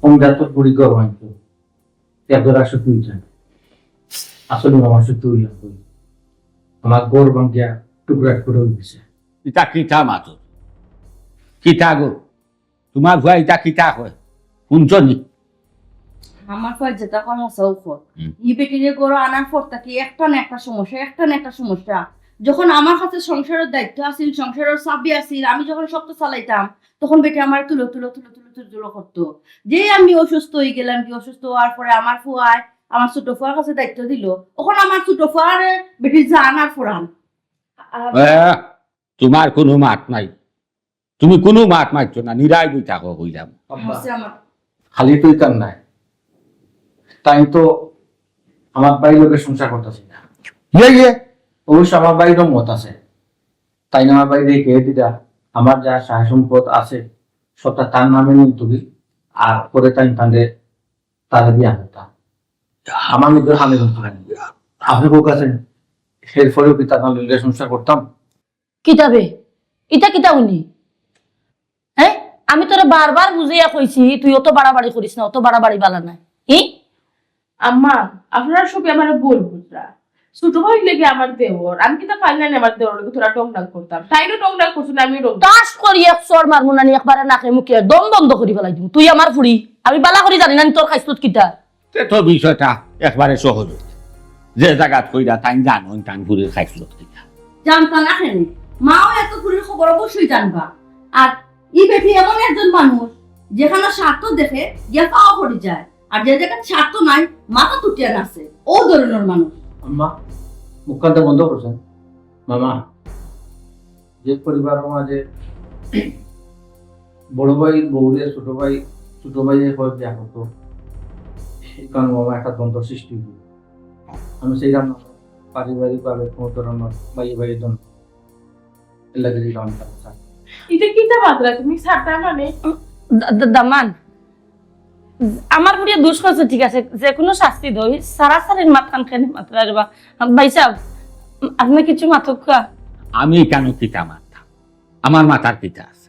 কম জাতর বুড়ি গরম আনতো, একজোড়া সুতি উঠে। আসলে মামা সুতি উঠলাম কই? আমার ঘর ভাঙ্গিয়া টুকরা টুকরা হয়ে গেছে। ইটা কিতা মাতর? কিতা গো? তোমার ফুয়া ইটা কিতা কয়? শুনছো নি? আমার ফুয়া যেটা কয় হাছাউ কয়। হুম। ই বেটিরে ঘরো আনার পর থাকি একটা না একটা সমস্যা, একটা না একটা সমস্যা। যখন আমার কাছে সংসারের দায়িত্ব আছিল, সংসারের চাবি আছিল, আমি যখন সব তো চালাইতাম, তখন বেটি আমার তুলো, তুলো, তুলো, তুলো, তুলো, তুলো করতো। যেই আমি অসুস্থ হয়ে গেলাম, কি অসুস্থ হওয়ার পরে আমার ফুয়ায় আমার ছোট ফুয়ার কাছে দায়িত্ব দিল। অখন আমার ছোট ফুয়ারে বেটির জান আর ফরান। আ-, এ, তুমার কুনু মাত নাই, তুমি কুনু মাত মাতছো না, নিরাই বই থাকো কইলাম। আব্বা, আছে আমার। খালি তুই তার নাই, তাই তো আমার ভাইর লগে সংসার করতাছি না। ইয়ে, ইয়ে। অবশ্য আমার ভাইরও মত আছে, তাই না? আমার ভাইরে কে দিতা, আমার যা সহায় সম্পদ আছে সবটা তার নামে নিন তুমি, আর পরে তাই তাদের তারা বিয়া করতা। আমার নিজের হালে ধরতে পারেন। আপনি বউ আছেন, এরপরেও কি তার নামে সংসার করতাম? কিতাবে? ইটা কিতা উনি? হ্যাঁ? আমি তোরে বারবার বুঝাইয়া কইছি, তুই অত বাড়াবাড়ি করিস না, অত বাড়াবাড়ি বালা নাই। হি? আম্মা, আপনারা সবে আমারে ভুল বুঝরা। ছোট ভাই লাগে আমার দেওর, আমি কিতা পারলাম না আমার দেওর লগে তোরা টংডাং করতাম? তাইনও টংডাং করছইন, আমিও টংডাং। টাস করি এক চড় মারমু নানি একবারে নাকে মুখে, দম বন্ধ করি ফালাই দিমু। তুই আমার ফুড়ি, আমি বালা করি জানি না নি তোর খাইছত কিতা। তে তো বিষয়টা একবারে সহজ অইছে। যে জাগাত কইরা তাইন জানইন তান ফুড়ির খাইছত কিতা। জানতা না কেনে? মাও এত ফুড়ির খবর অবশ্যই জানবা। আর ই বেটি এমন একজন মানুষ, যেখানো স্বার্থ দেখে গিয়া পাও পড়ি যায়, আর যে জাগাত স্বার্থ নাই মাথা তুটিয়া নাচে, ও ধরনর মানুষ। আম্মা, মুখখানটা বন্ধ করছেন। মামা, যে পরিবারর মাঝে বড় ভাই বউরে ছোট ভাই, ছোট ভাইয়ে হয় বিয়া করতো, সেখানে মামা একটা দ্বন্দ্ব সৃষ্টি হইল। আমি সেই রান্না পারিবারিকভাবে কোনো ধরনের ভাইয়ে ভাইয়ে দ্বন্দ্ব, এর লাগি এই রান্নাটা করতাম। ইটা কিতা মাতরা তুমি ছাড়তা মানে? দা-, দা-, দামান, আমার ফুড়িয়ে দুষ করছে, ঠিক আছে, যে কোনো শাস্তি দেও, সারাসারির মাতখান কেনে মাতরা রে বা। ভাই সাহেব, আপনি কিছু মাতুক্কা। আমি কেন কিতা মাততাম? আমার মাথার কিতা আছে?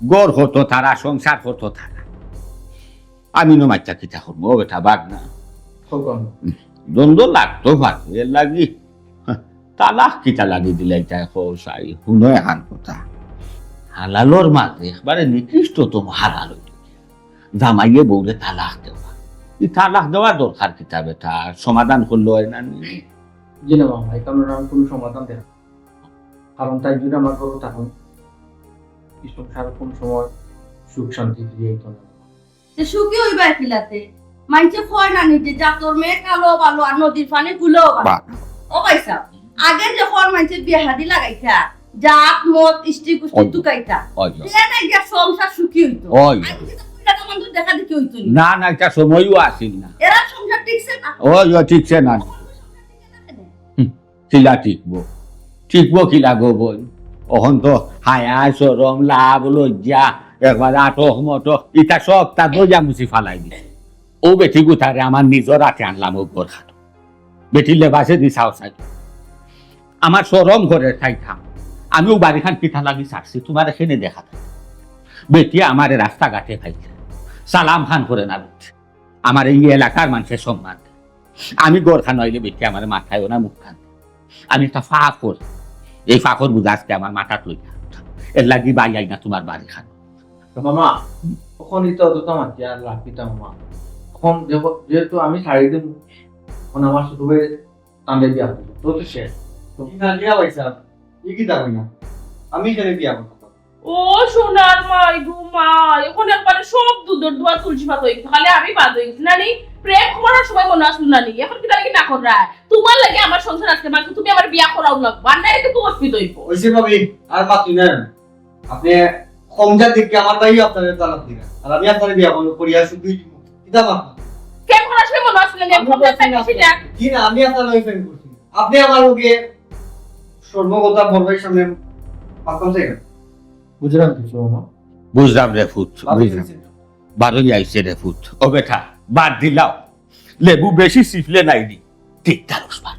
ঘর করতো তারা, সংসার করতো তারা। আমি নু মাতিয়া কিতা করমু? ও বেটা, বাদ না। হোক আম্মা। দ্বন্দ্ব লাগতো পারে, এর লাগি তালাক কিতা লাগি দিলাইতায় কও চাই, হুনো এখান কথা। হালালর মাঝে একবারে নিকৃষ্টতম হালাল অইল গিয়া জামাইয়ে বউরে তালাক দেওয়া। ই তালাক দেওয়ার দরকার কিতা বেটা? সমাধান করলে অয় না নি? জি না মামা, এখানো আমি কোনো সমাধান দেখি না। কারণ তাই যদি আমার ঘরো থাকুন, এই সংসার কোন সময় সুখ শান্তি ফিরিয়ে আইতো না। তে সুখী অইবা কিলাতে? মাইনষে কয় না নি যে জাতর মেয়ে কালো ভালো আর নদীর পানি কুলেও ভালো। বাহ। ও ভাই সাহেব, আগে যখন মাইনষে বিয়া হাদি লাগাইতা, জাত মত ইষ্টি কুষ্টি অয়। তুকাইতা, অয়, অয়। তে না গিয়া সংসার সুখী অইতো। অয়, অয়। আগে তো কইলা না মানুষ দেখা দেখি অইতো নি। না, না, এটা সময়ও আসিল না। এরা সংসার টিকছে না। অয়, অয়, টিকছে না। সংসার টিকে না কেনে? হুম। কিলা টিকবো? টিকবো কিলা গো বইন? অখন তো হায়া, শরম, লাভ, লজ্জা, একবার আটক মটক, ইতা সবতা দইয়া মুছি ফালাই দিছে। ও বেটি গুতারে আমার নিজর আতে আনলাম ও ঘর খানো। বেটি লেবাসে দি চাও চাই। আমার শরম করে থাইতাম। আমি ও বাড়িখান কিতা লাগি ছাড়ছি, তুমারে কেনে দেখা যায়। বেটি আমারে রাস্তাঘাটে পাইলে সালাম খান করে না বেটি। আমার এই এলাকার মানষে সম্মান দেয়। আমি ঘর খানো আইলে বেটি আমারে মাথায়ও না মুখ খান। আমি একটা পাপ করি। এই পাপর বুঝা আজকে আমার মাথাত লইয়া। এর লাগি ভাই আই না তুমার বাড়ি খানো। তো মামা, অখন ইতা অতটা মাতিয়া আর লাভ কিতা মামা? অখন যেহ-, যেহেতু আমি ছাড়ি দিমু, অখন আমার ছোট ভাই তানরে বিয়া করবো। তো তো শেষ। তো কি না দিয়া ভাই সাহেব? ই কিতা কই না? আমি এখানে বিয়া করবো। ও সোনার মাই গো মাই, অখন একবারে সব দুধর দোয়া তুলসী পাতা অই গেছে, খালি আমি বাদ অই গেছি। নানি, প্রেম করার সময় মনো আছিল নানি, অখন কিতা লাগি না কররায়? তুমার লাগি আমার সংসার আজকে ভাঙছে, তুমি আমার বিয়া করাও লাগবো, আর না এটা তো অসুবিধা অইবো। অইছে ভাবি, আর মাতি না। আপনি কম জাত দেখে আমার ভাইও আপনারে তালাক দিরা, আর আমি আপনারে বিয়া করবো, করিয়া সুখী অইবো। কিতা মাত? প্রেম করার সময় মনো আছিল নানি, আমি এখন তো প্রেম করছি না। কি না, আমি আপনার লগে প্রেম করছি না। আপনি আমার লগে সর্বকথা বড় ভাইর সামনে মাততাম চাই না। বুঝলাম কিছু, মামা। বুঝলাম রে ফুত, বারো বুঝলাম। আইছে। বারোই আইছে রে ফুত। ও বেটা, বাদ দিলাও। লেবু বেশি চিপলে নাই নি। তিতা রস বার।